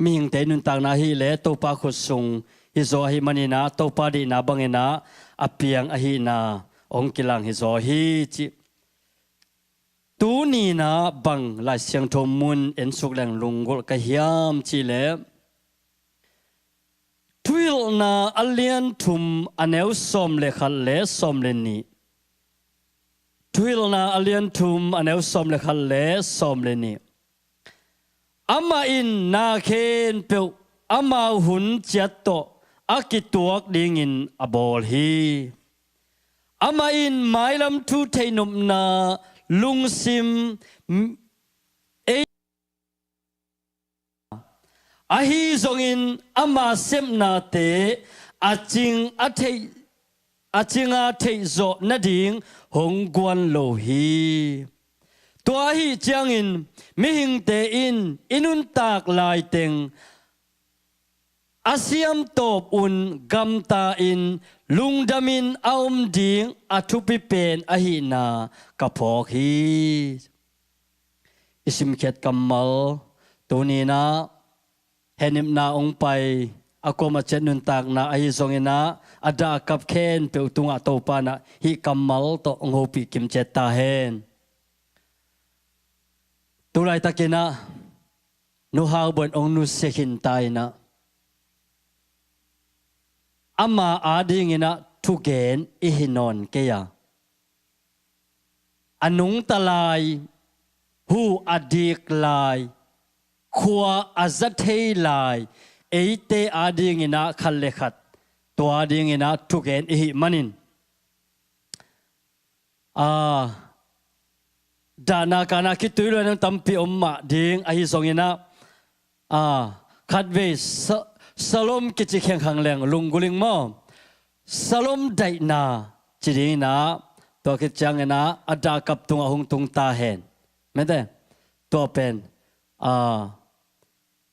mihingte i nuntakna ahileh Topa khut sung hi zaw ahih maninah Topa deihna banginah a piang ahihna hong kilang hi zaw hi cih. Tuninah bang Lai Siangtho mun ensuk leng lunggulh ka hiam cihleh, Thuhilhna a lian thum a neu sawm le khat le sawm le nih. Thuhilhna a lian thum a neu sawm le khat le sawm le nih. Amah in na khempeuh amau hun ciat tawh a kituak dingin a bawl hi. Amah in mailam thu theihnopna lungsim ei, ahi zongin ama sepnate a cing a theih, a cinga theihzawh nading hong guan lo hi. Tua ahi ciangin mihingte in i nuntak laiteng a siamtawp un gamta-in lungdamin a om ding a thupi pen ahihna ka phawk hi. I simkhiat kammal tuni-in ah hehnepna hong pai, a kuamah ciat nuntakna ahi zongin ah a dah a kap khempeuh tungah Topa in ah hih kammal tawh hong hopih kim ciat ta hen. Tu laitakin ah Nu Hau Buan hong nusia khin ta in ah ama adingin ah thugen i hi nawn kei a, a nungta lai, huh a dik lai, khua a za thei lai eite adingin ah khat le khat tua adingin ah thugen i hih manin, a, dahna kana khitui luan tampi om mah ding ahi zongin ah, a, khatvei sa-, Shalom kici khengkhang leng lunggulh ing maw? Shalom daihna ci dingin ah, tua khit ciangin ah a dah a kap tungah hong tung ta hen. Mete, tua pen, a,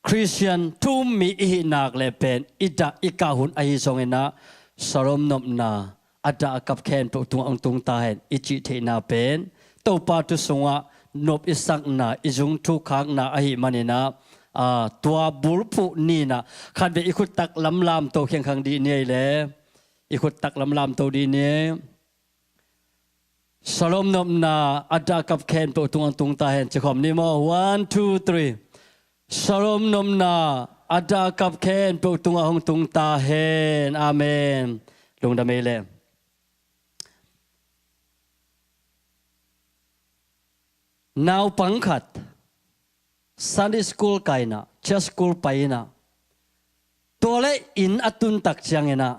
Khristian thu-um mi i hih nak leh pen i dah i kah hun ahi zongin ah Shalom nopna, a dah a kap khempeuh tungah hong tung ta hen i cih theihna pen Topa thu sungah nop i sakna, i zung thukhakna ahih manin ah, a, tua bulphuh ni-in ah khatvei i khut taklam lamto khengkhang dih ni ei le. I khut taklam lamto dih ni. Shalom nopna, a dah a kap khempeuh tungah hong tung ta hen ci khawm ni maw? One, two, three. Shalom nopna, a dah a kap khempeuh tungah hong tung ta hen. Amen. Lungdam ei le. Naupang khat Sunday school kai-in ah, church school pai-in ah, tua leh inn a tun tak ciangin ah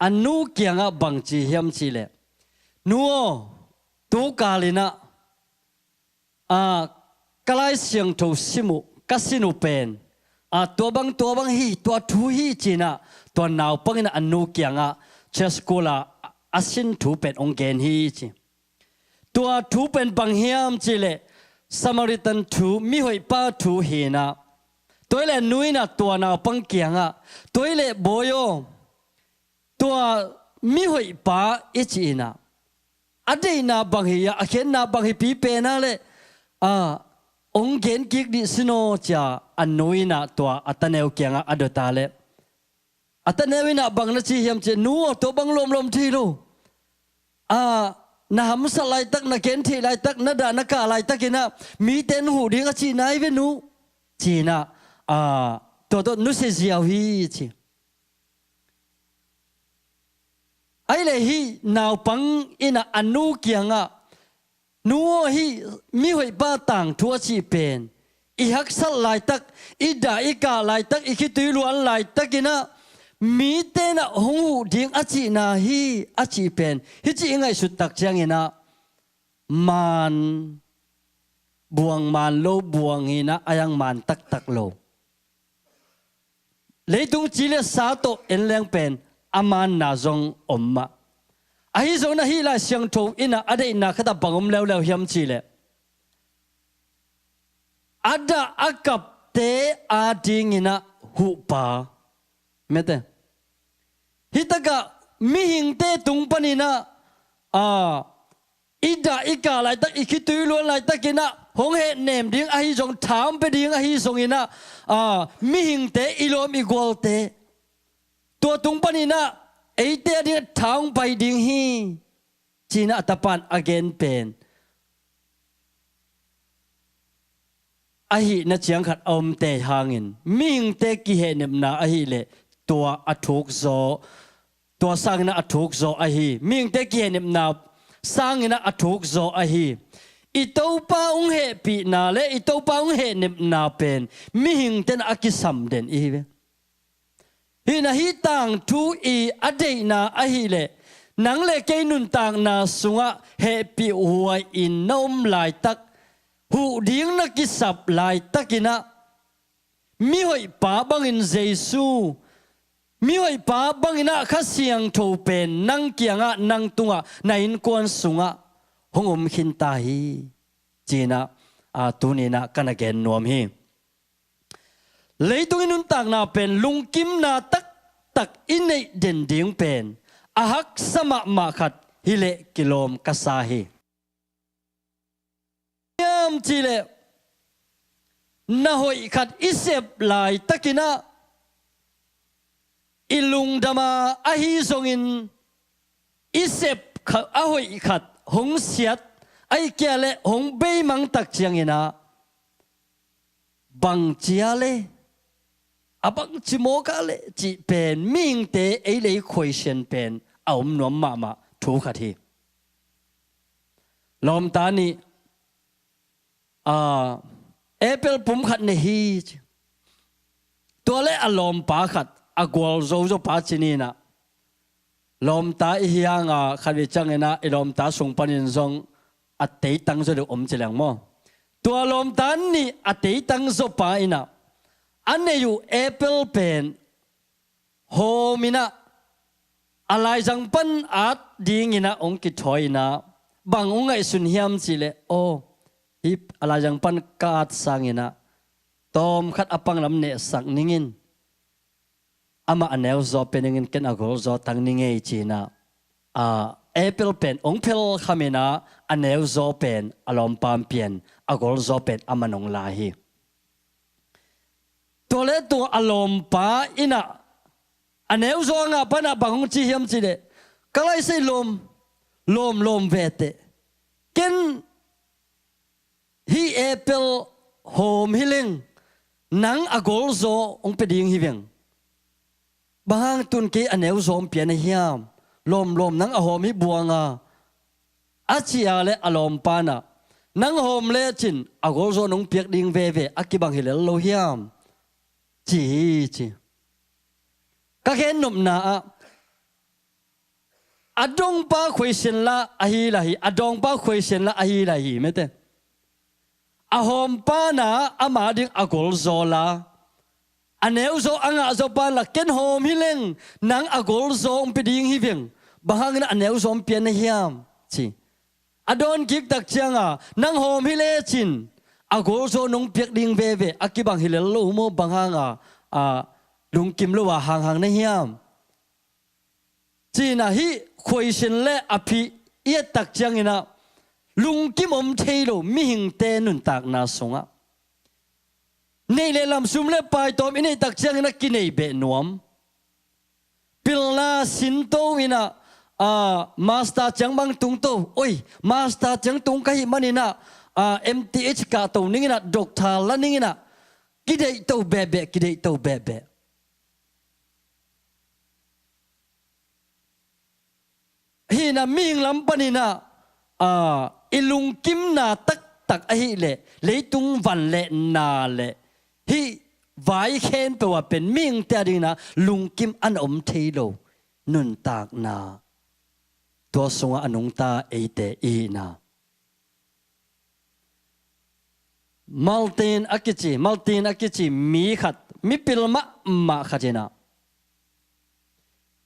a nu kiangah bang ci hiam cih leh, "Nu aw, tu kal in ah, a, ka Lai Siangtho sim uh, ka sin uh pen, a, tua bang, tua bang hi, tua thu hi," ci-in ah tua naupang in ah a nu kiangah church school ah a sin thu pen hong gen hi ci. Tua thu pen bang hiam cih leh Samaritan thu, mihoihpa thu hi-in ah, tua hi leh nu in ah tua naupang kiangah, "Tua hi leh bawi aw, tua mihoihpa i cih in ah, a deihna bang hi a, a khenna bang hi pi pen ah leh, a, hong gen kik dih sin aw," ci-a a nu in ah tua a taneu kiangah a dot a leh, a taneu in ah bang na ci hiam cih leh, "Nu aw, tua bang lawmlawm thei lo. A, na hamsat laitak, na gen theih laitak, na dah na kah laitakin ah mite in huh ding a cihna hi ve nu," ci-in ah, a, tua tawh nusia ziau hi ci. Ahih leh hih naupang in ah a nu kiangah, "Nu aw, hih mihoihpa tangthu a cih pen i haksat laitak, i dah i kah laitak, i khitui luan laitakin ah mite in ah hong huh ding a cihna hi," a cih pen, hih ci i ngaihsut tak ciangin ah maan, buang maan lo buang hi-in ah, a yang maan taktak lo. Leitung ci le sa tawh en leng pen a maanna zong om mah. Ahi zongin ah hih Lai Siangtho in ah a deihna khat ah bang om leuleu hiam cih leh, a dah a kapte adingin ah huhpa. Mete, hih takah mihingte tung panin ah, a, i dah i kah laitak, i khitui luan laitakin ah hong hehnem ding ahi zong, tha hong pia ding ahi zongin ah, a, mihingte i lawm i gualte, tua tung panin ah eite adingin tha hong pai ding hi, ci-in ah a tapa in a gen pen ahihna ciang khat a om tei hangin, mihingte kihehnepna ahih leh tua a thuk zaw, tua sangin ah a thuk zaw ahi. Mihingte kihehnepna sangin ah a thuk zaw ahi. I Topa hong hehpihna le i Topa hong hehnepna pen mihingte in ah a kisam den i hi ve. Hih in ah hih tangthu i a deihna ahih leh, nang le kei nuntakna sungah hehpihhuai-in na om laitak, huh ding na kisap laitakin ah, mihoihpa bangin Jesu, mihoihpa bangin ah Kha Siangtho pen nang kiangah, nang tungah, na innkuan sungah hong om khin ta hi, ci-in ah, a, tuni-in ah ka na gen nuam hi. Leitung i nuntakna pen lungkimna taktak i neih den ding pen a haksa mahmah khat hileh kilawm ka sa hi. Hiam cihleh na hoih khat i sep laitakin ah i lungdam a, ahi zongin i sep kha-, a hoih khat hong siat, ahih kei leh hong beimang tak ciangin ah bang cia le, a bangci mawk a le cih pen mihingte ei le ei khuaisian pen a om nuam mahmah thu khat hi. Lawmta nih, aa, apple pum khat nei hi ci. Tua le a lawmpa khat a gualzo zawpa ci ni in ah, lawmta i hi hang a khatvei ciangin ah i lawmta sung panin zong a teitang zaw deuh om ci leng maw. Tua lawmta nih a teitang zawpa in ah a nei uh apple pen hawm in ah a laizang pan at dingin ah hong kithawi in ah, bang hong ngaihsun hiam cihleh, aw, hih a laizang pan ka at sangin ah tawmkhat a panglam nehsak ning in, amah a neuzaw pia ning in, ken a gualzaw tang ning ei ci in ah, aa, apple pen hong phelkham in ah a neuzaw pen a lawmpa in pia in, a gualzaw pen amah in hong la hi. Tua le tua a lawmpa in ah a neuzaw a ngah pan ah bang hong ci hiam cihleh, ka laisei lawm, lawm, lawm ve teh. Ken hih apple hawm hi leng nang a gualzaw hong pia ding hi veng. Bang hang tu-in kei a neuzaw hong pia na hiam? Lawm, lawm, nang a hawm hi buang a, a cih a le a lawmpa in ah, nang hawm lecin a gualzaw nong piak ding veve, a kibang hi lel lo hiam? Ci hi ci. Ka gen nopna ah, a dongpa khuaisian la ahi lai hi, a dawngpa khuaisian la ahi lai hi mete. A hawmpa in ah ama ding a gualzaw la, a neuzaw a ngahzaw pa in la, ken hawm hi leng nang a gualzaw hong pia ding hi veng. Bang hangin a neuzaw hong pia na hiam? Ci. A dawn kik tak ciang a, nang hawm hi lecin a gualzaw nong piak ding veve, a kibang hi lel lo maw, bang hang a, a, lungkim lo a hanghang na hiam? Ci in ah hih khuaisian le a phih i et tak ciangin ah lungkim om thei lo mihingte nuntakna sungah, neih le lam, sum le pai tawm i neih tak ciangin ah kinei beh nuam. Pilna sinto in ah, aa, master ciang bang tungto, oi, master ciang tung ka hih manin ah, aa, M T H kahto ning in ah, doctor la ning in ah, kideihto behbeh, kideihto behbeh. Hih in ah mihing lam panin ah, aa, i lungkimna taktak ahih leh leitung van le na le hih vai khempeuh ah pen mihingte a dingin ah lungkim a na om thei lo nuntakna, tua sungah a nungta eite i hihna. Martin a kici, Martin a kici mi khat, mipil mahmah khat in ah,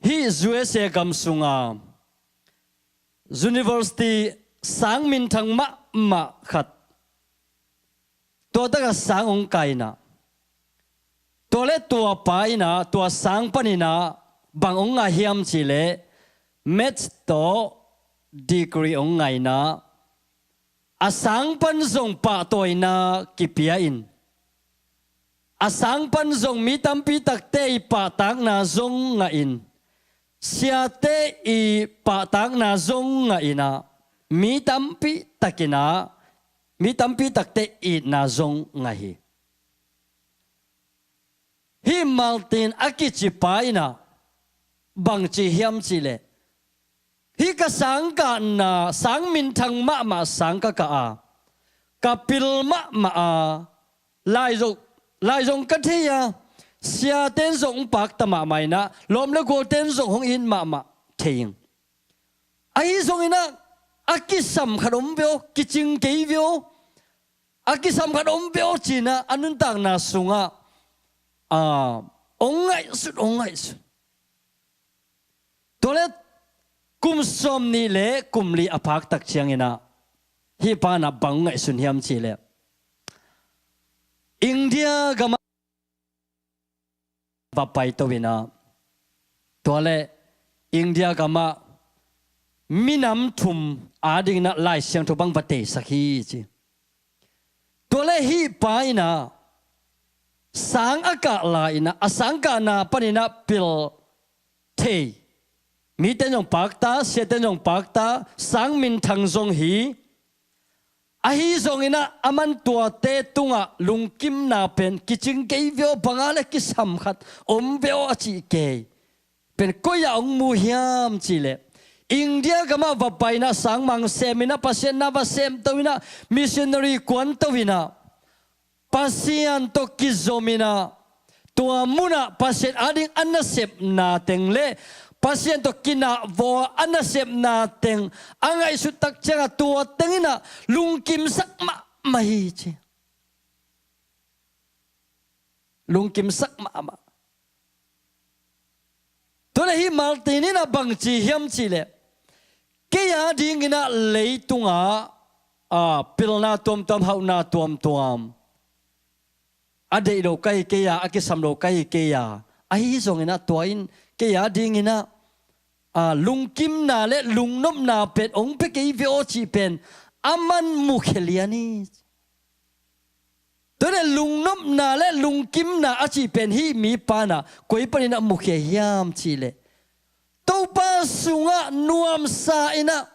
hih U S A gam sunga university sang minthang mahmah khat, tua takah sang hong kai in ah, tua le tua pa in ah tua sang panin ah bang hong ngah hiam cihleh, maths tawh degree hong ngah in ah, a sang pan zong pahtawina kipia in, a sang pan zong mi tampi takte i pahtakna zong ngah in, siate i pahtakna zong ngah in ah, mi tampi takin ah, mi tampi takte itna zong ngah hi. Hih Martin a kici pa in ah bang ci hiam cihleh, hih ka sang kahna, sang minthang mahmah sang ka kah a, ka pil mahmah a, lai zong, lai zong ka thei a, siaten zong hong pakta mahmah in ah, lawm le gualten zong hong it mahmah thei ing. Ahi zongin ah, a kisam khat om ve aw, kicing kei ve aw, a kisam khat om ve aw ci-in ah, a nuntakna sungah, aa, hong ngaihsut, hong ngaihsut. Tua le kum sawmnih le kum li a phak tak ciangin ah, hih pa in ah bang ngaihsun hiam cihleh, India gam ah va paito in ah, tua leh India gamah minam thum ading in ah Lai Siangtho bang va teisak hi ci. Tua leh hih pa in ah sang a kah lai in ah, a sang kahna panin ah pil thei, mite in zong pakta, siate in zong pakta, sang minthang zong hi. Ahi zongin ah aman tuate tungah lungkimna pen kicing kei ve aw, bang a leh kisam khat om ve aw a cih kei pen koi-ah hong mu hiam cih leh, India gamah va pai in ah sangmang sem in ah, Pasian na va semto in ah, missionary kuanto in ah, Pasian tawh kizom in ah, tua munah Pasian ading a nasepna teng leh Pasian tawh kinahvua a nasepna teng a ngaihsut tak ciangah tua teng in ah lungkimsak mahmah hi ci. Lungkimsak mahmah. Tua leh hih Martin in ah bang ci hiam cih leh, kei ading in ah leitungah, a, pilna tuamtuam, hauhna tuamtuam a deih lo ka hi kei a, a kisam lo ka hi kei a, ahi zongin ah tua in kei ading in ah, a, lungkimna leh lungnopna pen hong pia kei ve aw cih pen aman mukhia lian hi. Tua leh lungnopna leh lungkimna a cih pen hih mi pa in ah koi panin ah mukhia hiam cih leh, Topa sungah nuamsa in ah,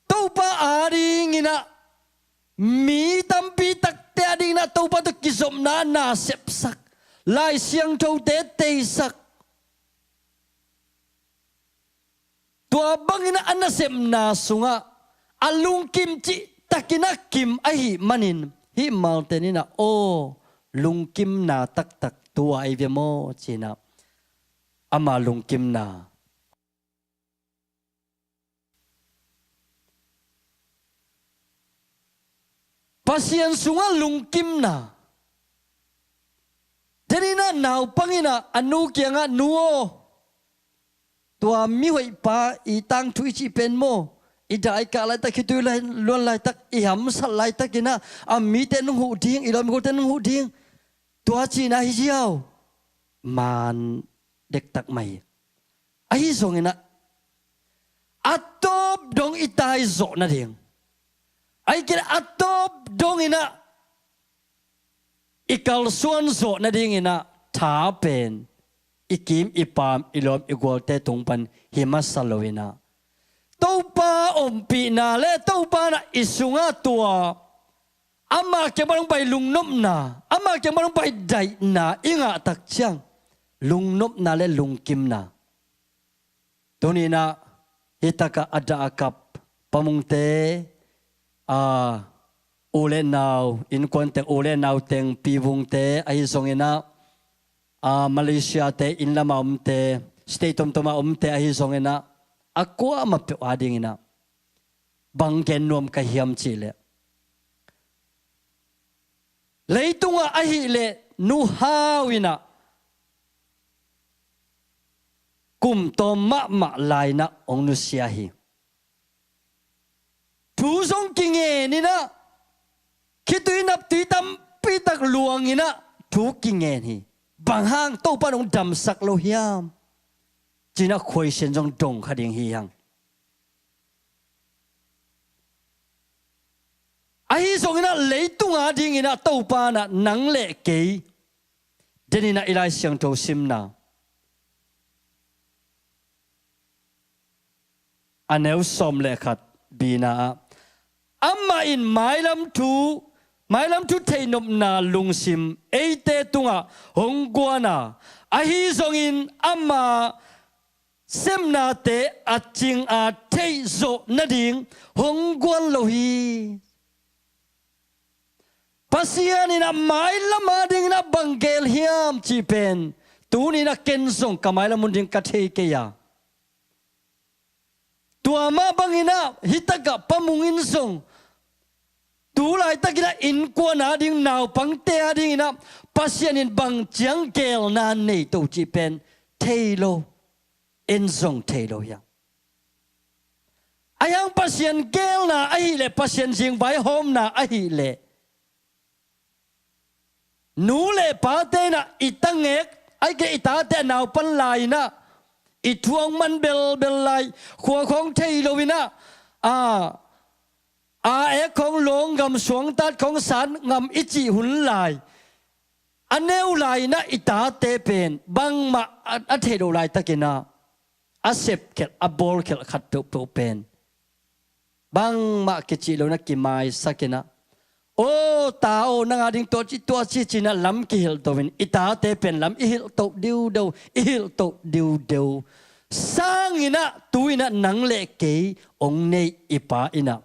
Topa ading in ah, mi tampi takte ading in ah Topa tawh kizopna na sepsak, Lai Siangthote teisak, tua bangin ah a nasepna sungah a lungkim cihtakin ah kim ahih manin, hih Martin in ah, aw, lungkimna taktak tua ahi ve maw ci-in ah, ama lungkimna, Pasian sungah lungkimna. Tua in ah naupang in ah a nu kiangah, nu aw, tua mihoihpa i tangthu i cih pen maw, i dah i kah laitak, khitui luan laitak, i hamsat laitakin ah, a, mite in hong huh ding, i lawm i gualte in hong huh ding, tua cihna hi ziau. Maan dektak mah hi. Ahi zongin ah, a tawp dong i taizawh nading, ahih kei leh a tawp dongin ah i kalsuan zawh nadingin ah tha pen i kim i pam, i lawm i gualte tung pan hi masa lo in ah, Topa ompihna leh Topa in ah i sungah tua ama kiang pan hong pai lungnopna, ama kiang pan hong pai daihna i ngah tak ciang, lungnopna leh lungkimna. Tuni in ah hih takah a dah a kap Pa Mungte, a, u leh nau, innkuan teng, u leh nau teng, Pi Vungte ahi zongin ah, a, Malaysia-te inn lamah omte, state tuamtuamah omte ahi zongin ah, a kuamah peuh adingin ah bang gen nuam ka hiam cih leh, leitungah ahih leh nu hau in ah kum tawm mahmah lai-in ah hong nusia hi. Thu zong kingen in ah, khitui naptui tampi tak luang in ah thu kingen hi. Bang hang Topa in hong damsak lo hiam ci-in ah question zong dong kha ding hi hang. Ahi zongin ah leitung adingin ah Topa in ah nang leh kei, den in ah i Lai Siangtho simna, a neu sawm leh khat, B-na ah, amah in mailam thu, mailam thu theihnopna lungsim eite tungah hong guan a, ahi zongin ama semnate a cing a theih zawh nading hong guan lo hi. Pasian in ah mailam adingin ah bang geel hiam cih pen tuni in ah ken zong ka mailam hun ding ka thei kei a, tua mah bangin ah hih takah Pa Mung in zong tu laitakin ah innkuan ading, naupangte adingin ah Pasian in bang ciang geelna nei to cih pen thei lo, en zong thei lo hi hang. Ahi hang Pasian geelna ahih leh, Pasian zing vaihawmna ahih leh, nu leh pate in ah i tangek Ahih kei leh i tate a naupan lai-in ah, i thu hong man belbel lai, khua khawng thei lo-in ah, a, a ek khawng lawng, gam suangtat khawng san ngam i cih hun lai, a neu lai-in ah i tate pen bangmah a, a theih loh laitakin ah, a sepkhelh, a bawlkhelh khat peuhpeuh pen bangmah kicih lo-in ah kimaisak-in ah, "Aw ta aw, nang ading tua ci, tua ci," ci-in ah lam kihilh to-in, i tate pen lam i hilh to diudeu, i hilh to diudeu sangin ah, tu-in ah nang le kei hong neih i Pa in ah,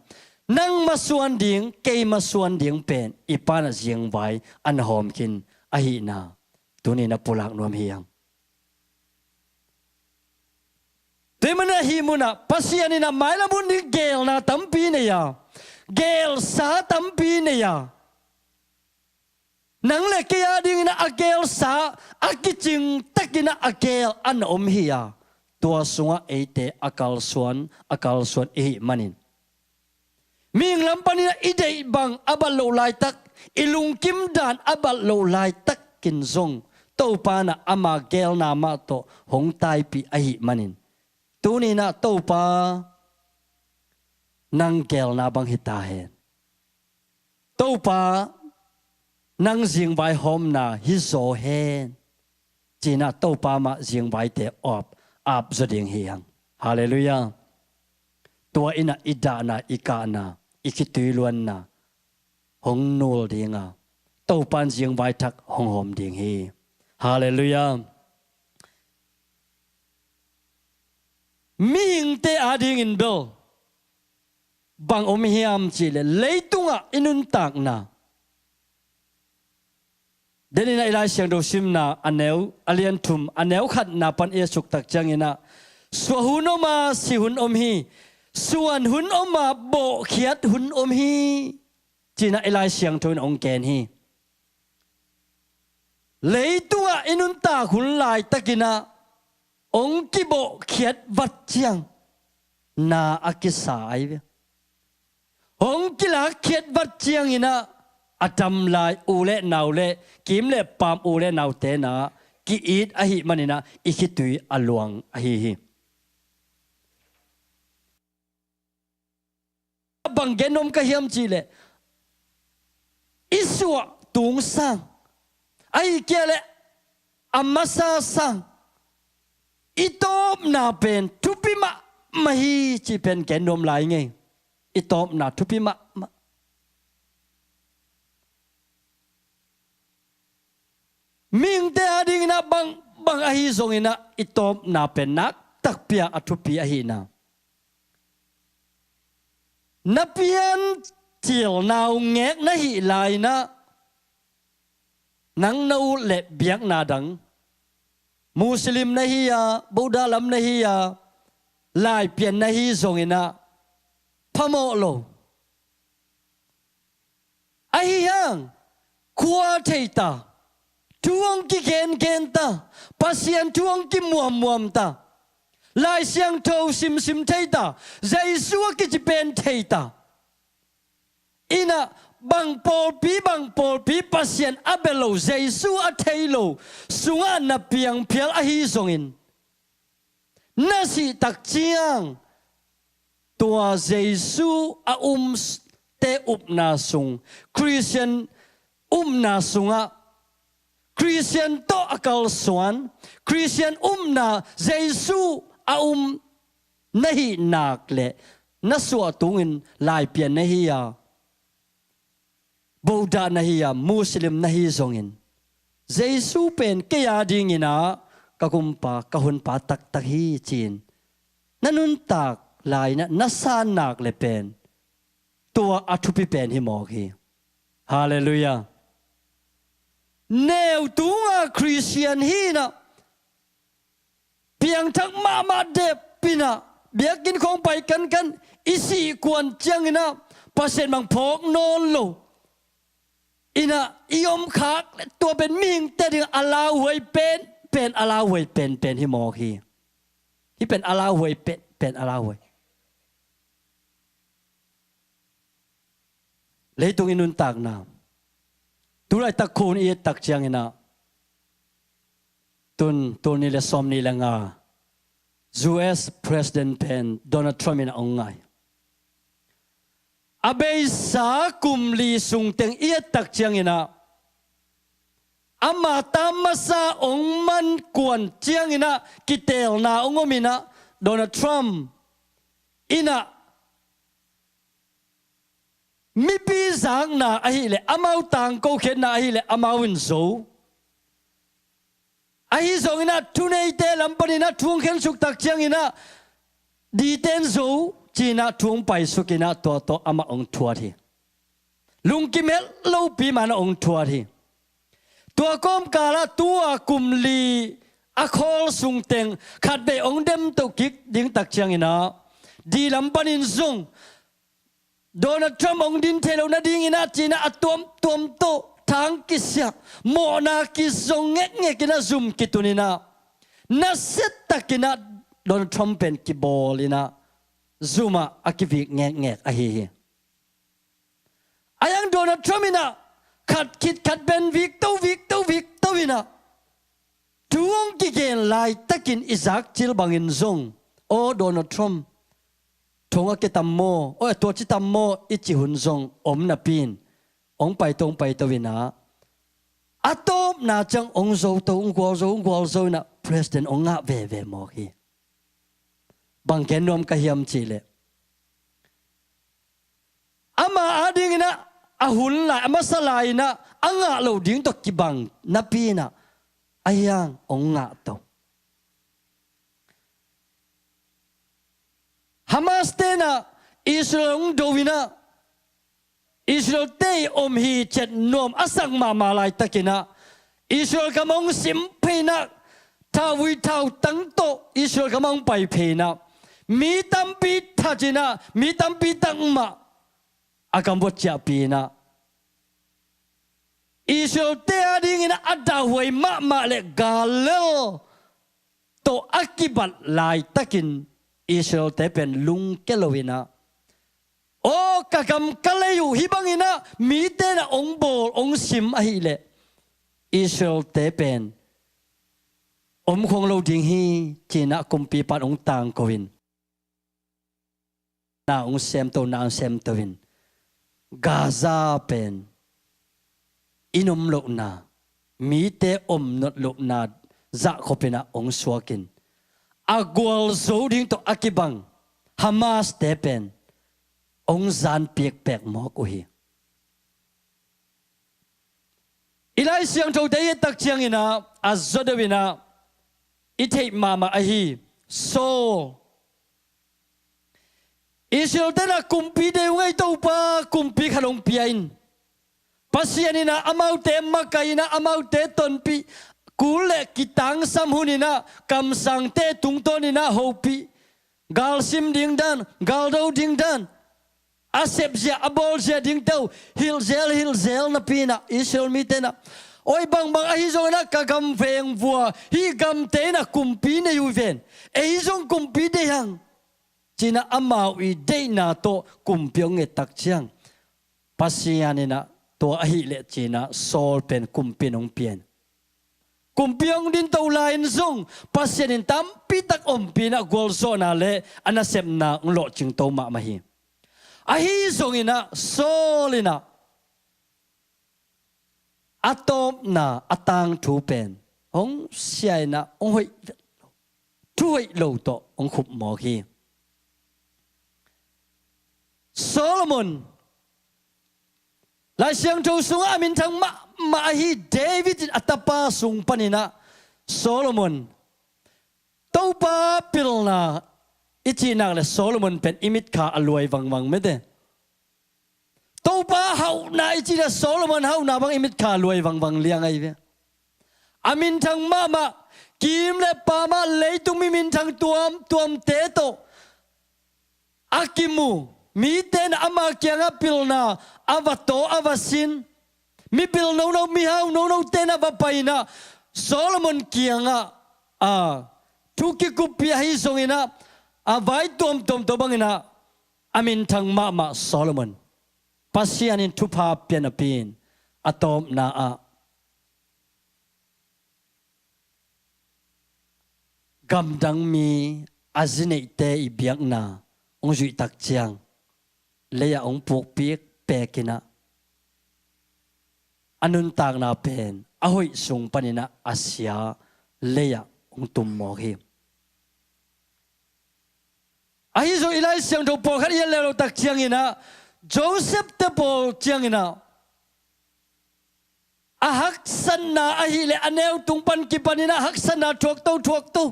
nang masuan ding, kei masuan ding pen i Pa in ah zingvai a na hawm khin ahihna tuni-in ah pulak nuam hi hang. Tua ahih manin ah hih munah Pasian in ah mailam hun ding geelna tampi nei a, geelsa tampi nei a, nang le kei adingin ah a geelsa, a kicing takin ah a geel a na om hi a, tua sungah eite a kalsuan, a kalsuan i hih manin, mihing lam panin ah i deih bang a bat loh laitak, i lungkim dan a bat loh laitakin zong, Topa in ah ama geelna mah tawh hong taipih ahih manin, tuni-in ah, "Topa, nang geelna bang hi ta hen. Topa, nang zingvai hawmna hi zaw hen," ci-in ah Topa mah zingvaite awp, ap zaw ding hi hang. Halleluiah. Tua in ah i dahna, i kahna, i khitui luanna hong nul ding a, Topa in zingvai thak hong hawm ding hi. Halleluiah. Mihingte adingin bel bang om hiam cih leh, leitungah i nuntakna, den in ah i Lai Siangtho simna a neu, a lian thum, a neu khatna pan i et suk tak ciangin ah, "Suah hun om a, si hun om hi. Suan hun om a, bawhkhiat hun om hi," ci-in ah i Lai Siangtho in hong gen hi. Leitungah i nuntak hun laitakin ah, hong kibawhkhiat vat ciang na a kisa ahi ve. Hong kilakkhiat vat ciangin ah, a tam lai u le nau le, kim le paam u le naute na ki-it ahih manin ah, i khitui a luang ahi hi. Bang gen nuam ka hiam cih leh, i suah tung sang, ahih kei leh a masa sang, i tawpna pen thupi mahmah hi cih pen gen nuam lai ing ei. I tawpna thupi mahmah. Mihingte adingin ah bang, bang ahi zongin ah, i tawpna pen nak takpi a a thupi ahihna. Na piancilna uh ngek na hih lai-in ah, nang na ut leh biakna dang, Muslim na hi a, Buddha lam na hi a, Laipian na hi zongin ah, phamawh lo. Ahi hang, khua thei ta, thu hong kigengen ta, Pasian thu hong kimuammuam ta, Lai Siangtho simsim thei ta, Jesu a kici pen thei ta. In ah bang pawlpi, bang pawlpi Pasian a bia lo, Jesu a thei lo sungah na piang phial ahi zongin, na sih tak ciang, tua Jesu a umte upna sung, Khristian upna sungah, Khristian tawh a kalsuan, Khristian upna Jesu a um na hih nak leh, na suah tungin Laipian na hi a, Buddha na hi a, Muslim na hi zongin, Jesu pen kei adingin ah ka Kumpa, ka Honpa taktak hi ci-in na nuntak lai-in ah na san nak leh pen, tua a thupi pen hi mawk hi. Halleluiah. Neu tunga Khristian hi-in ah, piangthak mahmah dep in ah, biakinn khawng pai kankan, i sih kuan ciangin ah Pasian bang phawk nawn lo. In ah i om khak leh, tua pen mihingte ading a lauhuai penpen, a lauhuai penpen hi mawk hi. Hih pen a lauhuai penpen, a lauhuai. Leitung i nuntakna, tu laitak khua hun i et tak ciangin ah, Tun, tul nih le sawm nih le nga, U S President pen Donald Trump in a hong ngah hi. A beisa kum li sungteng i et tak ciangin ah, ama ta masa hong man kuan ciangin ah, kiteelna hong om in ah, Donald Trump in ah, mipi zakna ahih leh amau tangko khiatna ahih leh amau in zo. Ahi zongin ah thuneite lam panin ah thu hong khensuk tak ciangin ah, dite in zo ci-in ah thu hong paisuk in ah, tua tawh amah hong thuat hi. Lungkim het lopi mah in ah hong thuat hi. Tua kawmkal ah tua kum li a khawl sungteng khatvei hong dem toh kik ding tak ciangin ah, di lam panin zong Donald Trump hong din thei lo nadingin ah ci-in ah, a tuamtuam tawh thang kisiah, mawhna kizong ngekngek in ah, zum kitun in ah, nasia takin ah Donald Trump pen kibawl in ah, zum ah a kivik ngekngek ahi hi. Ahi hang Donald Trump in ah khat khit khat pen vikto, vikto, vikto in ah, thu hong kigen laitakin i zakcil bangin zong, "Aw Donald Trump, thu hong a ke tam maw, aw, tua ci tam maw?" i ci hun zong om napi in, hong paito, hong paito in ah, a tawpna ciang hong zoto, hong gualzo, hong gualzo in ah, President hong ngah veve mawk hi. Bang gen nuam ka hiam cih leh, ama adingin ah, a hun lai, a masa lai-in ah, a ngah loh ding tawh kibang napi in ah, ahi hang hong ngahto. Hamas-te in ah Israel hong do in ah, Israel-te i om hi ciat nuam a sak mahmah laitakin ah, Israel gam hong sim phei in ah, thauvui thautang tawh Israel gam hong pai phei in ah, mi tampi that in ah, mi tampi tak mah a gam vuah ciahpih in ah, Israel-te adingin ah a dahhuai mahmah leh gal lel tawh a kibat laitakin, Israel-te pen lungkia lo in ah, "Aw, ka gam ka lei uh, hih bangin ah mite in ah hong bawl, hong sim ahih leh, Israel-te pen om khong lo ding hi," ci-in ah kumpipa in hong tangko in, na hong semto, na hong semto in, Gaza pen inn om lohna, mite om nawn lohna zahkhop in ah hong suak in, a gualzo ding tawh a kibang Hamas-te pen hong zan pikpek mawk uh hi. I Lai Siangthote i et tak ciangin ah, a zaw deuh in ah i theih mahmah ahi Saul. Israel-te in ah kumpi deih ung ei, Topa, kumpi khat hong pia in. Pasian in ah amaute makaih in ah, amaute tonpih, kul leh kitangsam hun in ah, kamsangte tungtawn in ah hopih, galsim ding dan, galdo ding dan, a sepzia, a bawlzia dingte uh hilh zel, hilh zel napi in ah, Israel mite in ah, "Oi, bangbang ahi zongin ah ka gam veng vua, hih gamte in ah kumpi nei uh hi ven, ei zong kumpi deih hang," ci-in ah amau i deihna tawh kumpi hong nget tak ciang, Pasian in ah tua ahih leh ci-in ah Saul pen kumpi in hong pia in. Kumpi hong din to lai-in zong Pasian in tampi tak ompih in ah gualzawhna leh a nasepna hong lawhcingto mahmah hi. Ahi zongin ah Saul in ah a tawpna, a tangthu pen hong sia in ah, hong hoih, thu hoih lo tawh hong khup mawk hi. Solomon, Lai Siangtho sungah a minthang mahmah ahi David in a tapa sung panin ah Solomon, Topa pilna i cih nak leh Solomon pen i mitkha a luai vangvang mete. Topa hauhna i cih leh Solomon hauhna bang i mitkha luai vangvang liang ahi ve. A minthang mahmah, kim leh paam ah leitung mi minthang tuamtuamte tawh a kimu, mite in ama kiangah pilna a va taw, a va sin, mi pil nono, mi hau nonote in a va pai in ah, Solomon kiangah a thu kikuppih ahi zongin ah, a vai tuamtuam tawh bangin ah, a minthang mahmah Solomon. Pasian in thupha pia napi in, a tawpna ah, gamdang mi a zi neihte i biakna hong zuih tak ciang, lei-ah hong pukpik pekinah a nuntakna pen a hoih sung paninah a sia lei-ah hong tum mawk hi. Ahi zong i Lai Siangtho pawlkhat i et lehlo tak cianginah, Joseph te pawl cianginah a haksatna ahileh a neu tung pan kipaninah haksatna thuakto thuakto,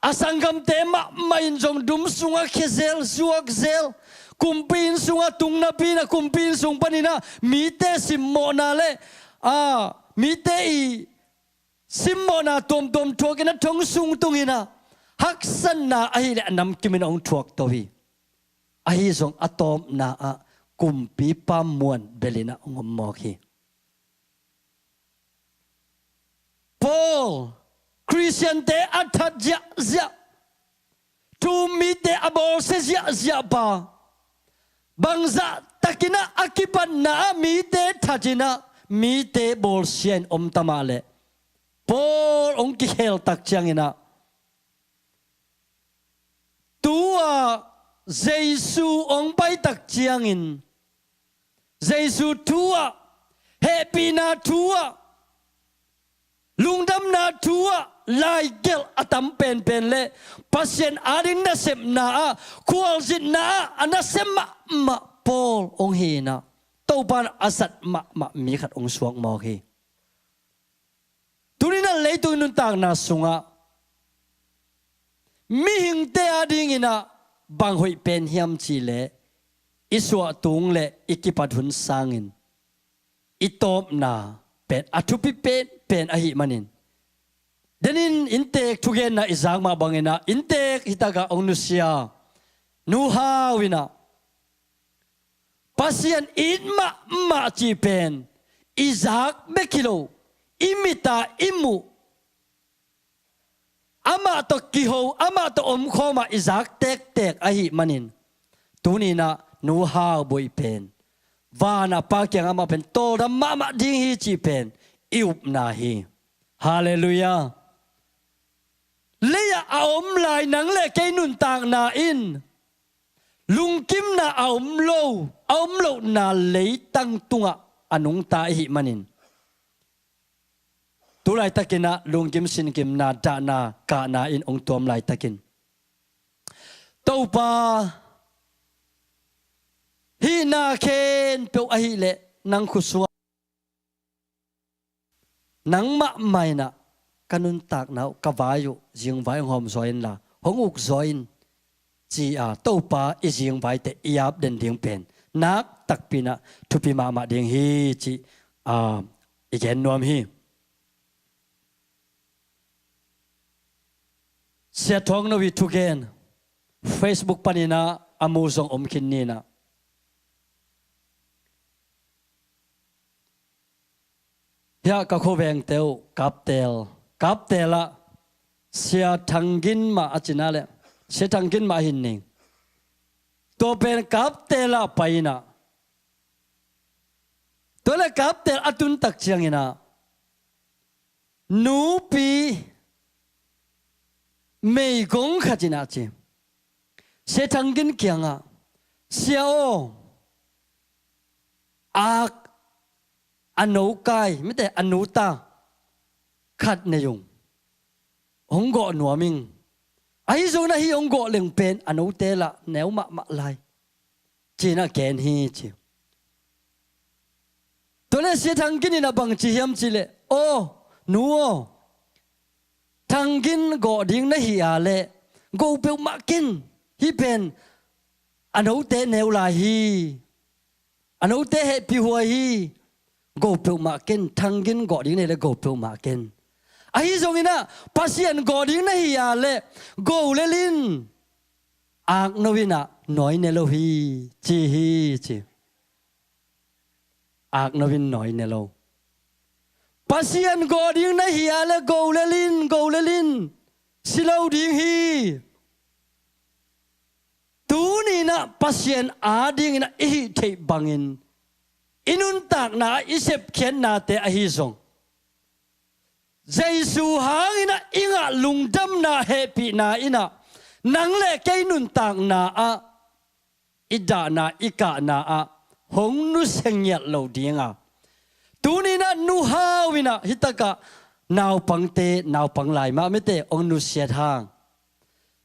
a sanggamte mahmah in zong dum sungah khia zel, zuak zel, kumpi inn sungah tung napi inah kumpi inn sung paninah mite simmawhna le, a, mite i simmawhna tuamtuam thuakin a thong sung tunginah haksatna ahileh a namkimin a hong thuakto hi. Ahi zong a tawpna ah kumpipa muan belinah hong om mawk hi. Paul, Khristiante a that ziahziah, thu-um mite a bawlsia ziahziah pa, bangzah takinah a kipatna ah mite thatinah mite bawlsia in om ta mah leh, Paul hong kikhel tak cianginah, tu-a Jesu hong pai tak ciangin, Jesu thu-ah, hehpihna thu-ah, lungdamna thu-ah laigelh a tam penpen le Pasian ading nasepna ah, khualzinna ah a nasem mahmah Paul hong hinah, Topa in a zat mahmah mi khat hong suak mawk hi. Tuninah leitung i nuntakna sungah mihingte adinginah bang hoih pen hiam cihleh, i suahtung le i kipat hun sangin i tawpna pen a thupi penpen ahih manin, denin inntek thugenna i zak mah banginah inntek hitakah hong nusia Nu Hau inah, Pasian it mahmah cih pen i zak bek hi lo, i mit-a i muh, amah tawh kiho, amah tawh omkhawmah i zak tektek ahih manin, tuninah Nu Hau Boi pen vanah Pa kiangah amah pen tawldam mahmah ding hi cih pen i upna hi. Halleluiah. Lei-ah a om lai nang le kei nuntakna in lungkimna a om lo, a om lohna leitang tungah a nungta ihih manin, tu laitakinah lungkim sinkimna, dahna, kahna in hong tuam laitakin, Topa, hihna khempeuh ahileh nang khut sungah nangmah mah inah ka nuntakna uh, ka vai uh zingvai hong hawmzaw inla hong ukzaw in, ci-a Topa i zingvaite i ap den ding pen nak takpi inah thupi mahmah ding hi, ci, a, i gen nuam hi. Sia Thawng No i thugen Facebook paninah a mu zong om khin ninah, hiah ka khuavengte uh Kaptel, Kaptel ah Sia Thang Gin mah a cinah le, Sia Thang Gin mah a hin ning. Tua pen Kaptel ah pai inah, tua le Kaptel a tun tak cianginah nupi meigong khat inah ci, Sia Thang Gin kiangah, Sia aw, ak a nokai, mite a nuta khat nei ung, hong gawh nuam ing. Ahi zongin ahi hong gawh leng pen a note lah neu mahmah lai, ci-inah gen hi, ci. Tua le Sia Thang Gin inah bang ci hiam cihleh, aw nu aw, Thang Gin gawh ding na hih a leh go peuhmah ken, hih pen a note neu lai hi. A note hehpih huai hi. Go peuhmah ken, Thang Gin gawh ding na hih leh go peuhmah ken. Ahi zonginah Pasian gawh ding na hih a leh go lel in, ak no inah nawi ne lo hi, ci hi, ci. Ak no in nawi ne lo. Pasian gawh ding na hih a leh go lel in, go lel in, si lo ding hi. Tuni inah Pasian adingin a i hih theih bangin i nuntakna ah i sepkhiatnate ahi zong, Jesu hangin ah i ngah lungdamna hehpihna in ah nang le kei nuntakna ah i dahna i kahna ah hong nusia ngiat lo ding a, tuni-in ah nuhau in ah hitakah naupangte, naupang lai mah mite hong nusiat hang,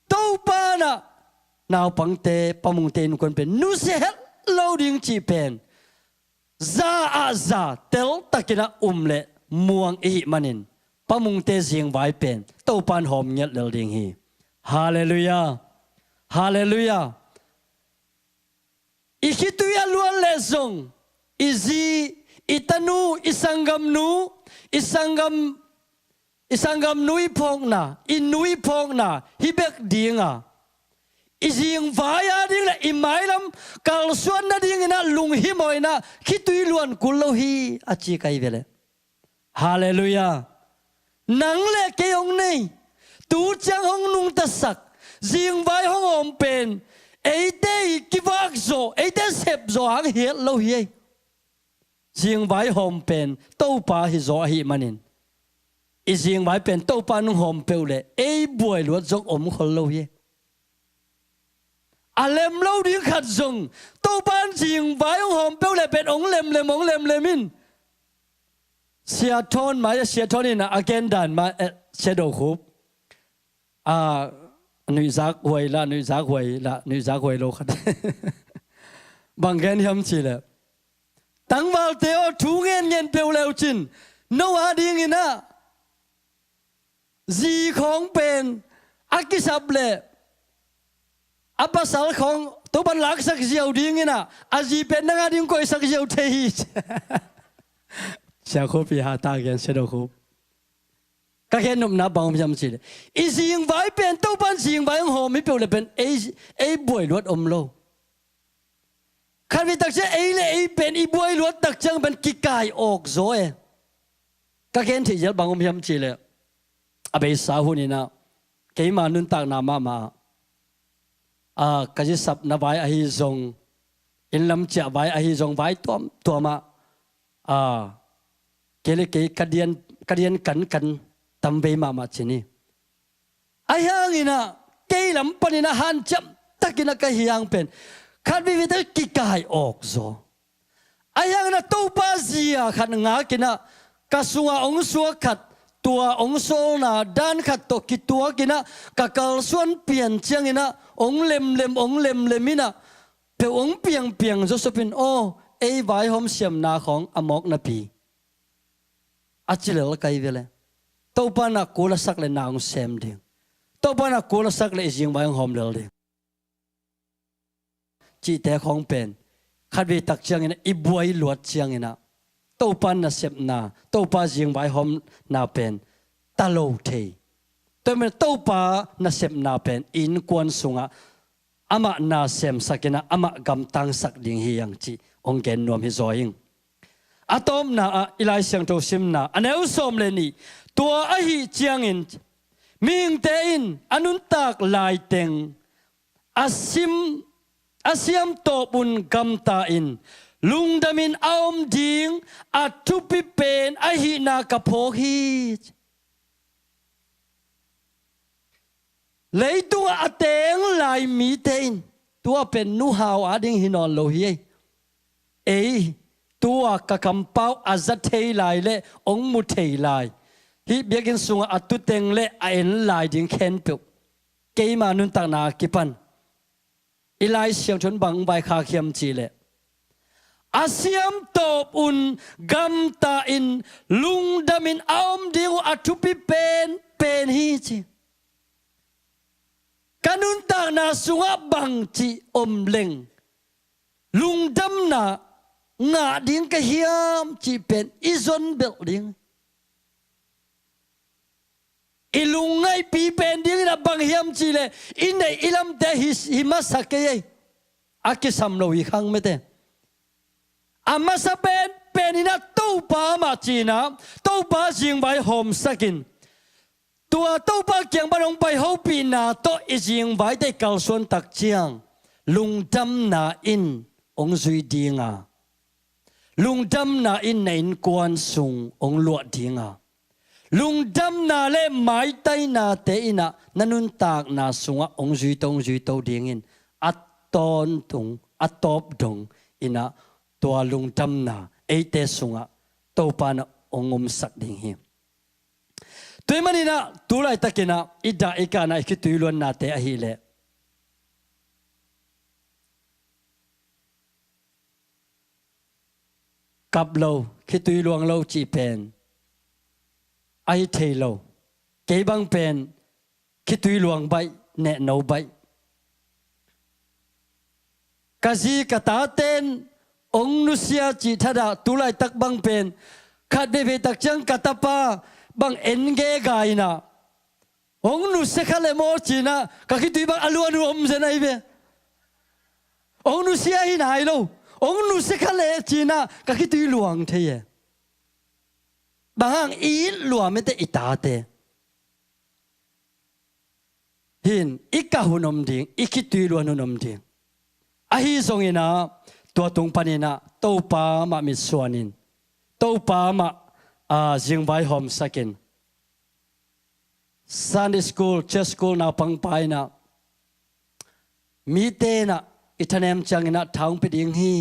Topa in ah naupangte, pamungte innkuan pen nusia het lo ding cih pen za ah za teltakin ah um le muang i hih manin, pamungte zingvai pen Topa in hawm ngiat lel ding hi. Halleluiah. Halleluiah. I khitui a luan leh zong i zi, i tanu, i sanggamnu, i sanggam, i sanggamnu i phawkna, i nu i phawkna hi bek ding a, i zingvai ading le i mailam kalsuan nadingin ah lunghimawh in ah khitui luan kul lo hi, a ci ka hi ve leh. Halleluiah. Nang le kei hong nei, tu ciang hong nungtasak, zingvai hong hawm pen eite i kivakzawh, eite sepzawh hang hi het lo hi ei. Zingvai hawm pen Topa hi zaw ahih manin, i zingvai pen Topa in hong hawm peuh leh ei buai luat zong om khol lo hi ei. A lem lo ding khat zong, Topa in zingvai hong hawm peuh leh pen hong lemlem, hong lemlem in. Sia Thawn mai, Sia Thawn in a gen dan mah, eh, Sia Do Khup. A, nuihzak huai lah, nuihzak huai lah, nuihzak huai lo khat. Bang gen hiam cih leh, tangvalte aw, thu ngenngen peuh le uh cin, no adingin ah zi khawng pen a kisap leh a pasal khawng Topa in laksak ziau dingin ah, a zi pen nang ading koihsak ziau thei hi. Sia Khup i hata gen, Sia Do Khup. Ka gen nopna bang om hiam cih leh, i zingvai pen Topa in zingvai hong hawm hi peuh leh pen ei, ei buai luat om lo. Khatvei tak ciang ei le ei pen i buai luat tak ciang pen kikai awk zaw e. Ka gen theih zial bang om hiam cih leh, a beisa hun in ah keima nuntakna mahmah ah, ka zisapna vai ahi zong, inn lam ciah vai ahi zong, vai tuamtuam ah, ah, kei le kei ka dian, ka dian kankan tam vei mahmah ci ni. Ahi hangin ah kei lam panin ah hanciam takin ah ka hi hang pen khatveivei tak kikai awk zaw. Ahi hangin ah Topa zia khat ngakin ah ka sungah hong suak khat, tua hong sawlna dan khat tawh kituakin ah ka kalsuan pian ciangin ah hong lemlem, hong lemlem in ah peuh hong piangpiang zawsop in, aw, ei vaihawm siamna khawng a mawk napi, a ci lel ka hi ve leh. Topa in ah kul a sak leh na hong sem ding. Topa in ah kul a sak leh i zingvai hong hawm lel ding. Cihte khawng pen khatvei tak ciangin ah, i buai luat ciangin ah, Topa nasepna, Topa zingvai hawmna pen ta lo thei. Tua ahih manin Topa nasepna pen i innkuan sungah amah na semsak in ah, amah gamtangsak ding hi hang cih hong gen nuam hi zaw ing. A tawpna ah i Lai Siangtho simna, a neu sawm le nih, tua ahih ciangin mihingte in a nuntak laiteng a sim, a siam tawpun gamta in, lungdamin a om ding a thupi pen ahihna ka phawk hi. Leitungah a teng lai mite in, tua pen nuhau ading hi nawn lo hi ei. Ei, tua ka kampau a za thei lai le hong mu thei lai, hih biakinn sungah a tu teng le a en lai ding khempeuh, keima nuntakna a kipan i Lai Siangtho in bang vaikhak hiam cih leh, a siam tawpun gamta in, lungdamin a om ding uh a thupi penpen hi ci. Ka nuntakna sungah bangci om leng lungdamna ngah ding ka hiam cih pen i zon belh ding. I lungngaihpi pen dingin a bang hiam cih leh, i neih i lamte hi, hi masa kei ei. A kisam lo hi khang mete. A masa penpen in ah Topa mah cihna, Topa zingvai hawmsak in, tua Topa kiang pan hong pai hopihna tawh i zingvaite i kalsuan tak ciang, lungdamna in hong zui ding a, lungdamna in na innkuan sung hong luah ding a, lungdamna le maitainate in ah na nuntakna sungah hong zui to, hong zui to dingin a tawntung, a tawp dong in ah tua lungdamna eite sungah Topa in ah hong omsak ding hi. Tua ahih manin ah tu laitakin ah i dah i kahna i khitui luannate ahih leh kap lo, khitui luang lo cih pen ahi thei lo. Kei bang pen khitui luang baih, nehno baih. Ka zi ka taten hong nusia cih thadah tu laitak bang pen khat veivei tak ciang ka tapa bang en gega in ah hong nusia kha leh maw ci-in ah ka khitui bang a luan uh om zen ahi ve. Hong nusia hi nai lo. Hong nusia kha leh ci-in ah ka khitui luang thei e. Bang hang i it lua mete i tate. Hin i kah hun om ding, i khitui luan hun om ding. Ahi zongin ah tua tung panin ah Topa mah mitsuanin, Topa mah, ah, zingvaihawmsakin. Sunday school, church school naupangpa in ah mite in ah i thanem ciangin ah tha hong pia ding hi,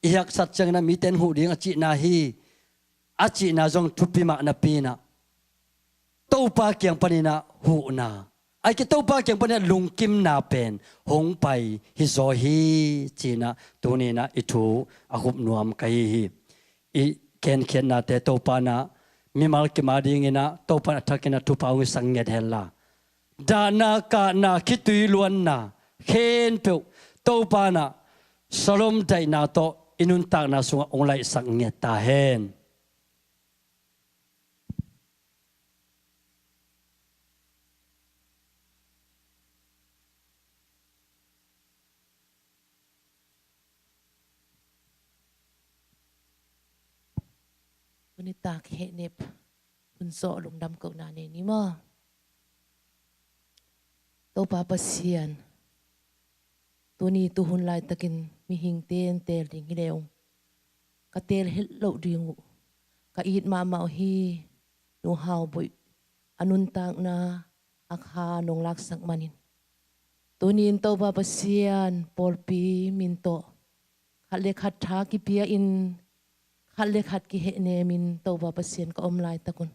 i haksat ciangin ah mite in huh ding a cihna hi, a cihna zong thupi mah napi in ah Topa kiang panin ah huhna, ahih kei leh Topa kiang panin ah lungkimna pen hong pai hi zaw hi ci-in ah tuni in ah i thu a hup nuam ka hi hi. I khenkhiatnate Topa in ah mimal kim a dingin ah Topa in a thakin ah thupha hong hisak ngiat hen la, dahna kahna khitui luanna khempeuh Topa in ah Shalom daihna tawh i nuntakna sungah hong laihsak ngiat ta hen. Tuni tak hehnep hun zawh lungdam kohna nei ni maw? Topa Pasian, tuni tuhun laitakin mihingte in teel ding hi leh ung, ka teel het loh ding uh ka it mahmah uh hi. Nu Hau Boih a nuntakna a kha nong laksak manin, tuni in Topa Pasian, pawlpi min tawh khat le khat tha kipia in, khat le khat kihehnem in Topa Pasian ka om laitak un,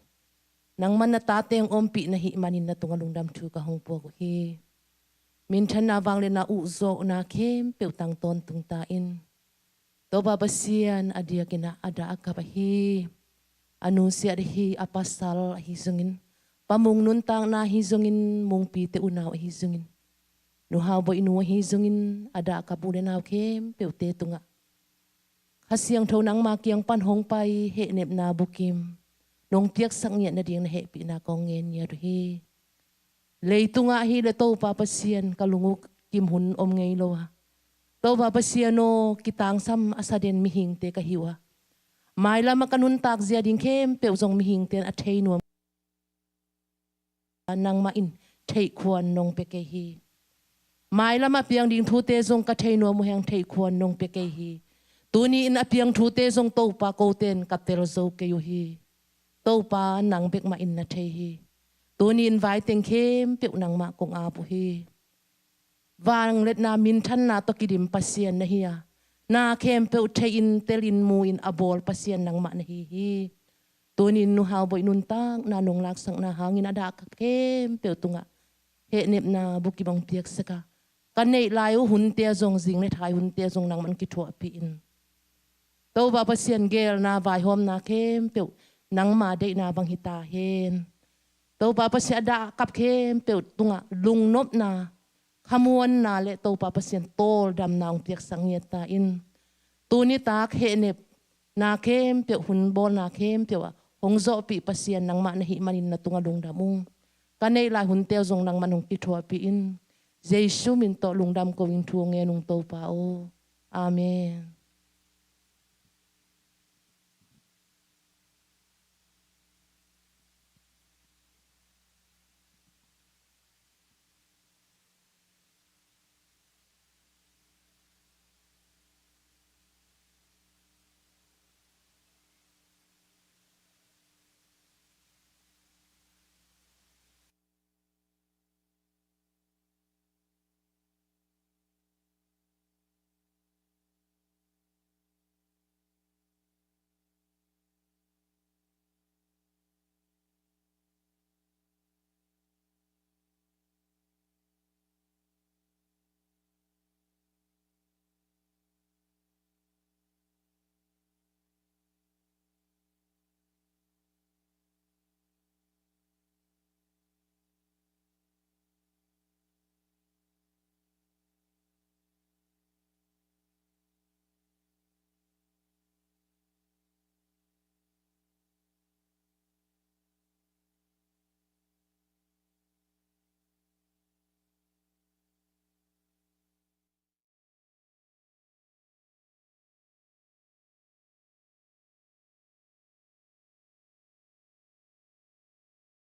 nangman na tate hong ompih na hih manin na tungah lungdam thu ka hong puak uh hi. Minthanna, vangliatna, uh zawhna khempeuh tang tawntung ta in. Topa Pasian, a diakin ah a dah a kap ahi, a nusiat ahi, a pasal ahi zongin, Pa Mung nuntakna ahi zongin, Mungpite unau ahi zongin, Nu Hau Boih nu ahi zongin, a dah a kap u le nau khempeuhte tungah Kha Siangtho nangma kiang pan hong pai hehnepna bukim nong piaksak ngiat nading na hehpihna kong ngen ngiat uh hi. Leitungah ahih leh Topa Pasian, ka lung uh kim hun om ngei lo a, Topa Pasian aw, kitangsam a sa den mihingte ka hi uh a, mailam ah ka nuntak zia ding khempeuh zong mihingte in a thei nuam, nangmah in theihkhuan nong pia kei hi. Mailam a piang ding thute zong ka thei nuam uh hang, theihkhuan nong pia kei hi. Tuni in a piang thute zong Topa, kote in ka tel zo kei uh hi. Topa, nang bek mah in na thei hi. Tuni in vaiteng khempeuh nangmah kong ap uh hi. Vangliatna, minthanna tawh kidim Pasian na hi a, na khempeuh thei in, tel in, mu in a bawl Pasian nangmah na hi hi. Tuni in Nu Hau Boih nuntakna nong laksakna hangin a dah a kap khempeuh tungah hehnepna bukim hong piaksak a, ka neih lai uh hunte ah zong, zing le thai hunte ah zong nangman kithuahpih in. Topa Pasian, geelna vaihawmna khempeuh nangma deihna bang hi ta hen. Topa Pasian, a dah a kap khempeuh tungah lungnopna, khamuanna le Topa Pasian, tawldamna hong piaksak ngiat ta in. Tuni tak hehnepna khempeuh, hun bawlna khempeuh ah hong zawhpih Pasian nangmah na hih manin na tungah lungdam ung. Ka neih lai hunte uh zong nangman hong kithuahpih in. Jesu min tawh lungdam ko-in thu hong ngen ung, Topa aw. Amen.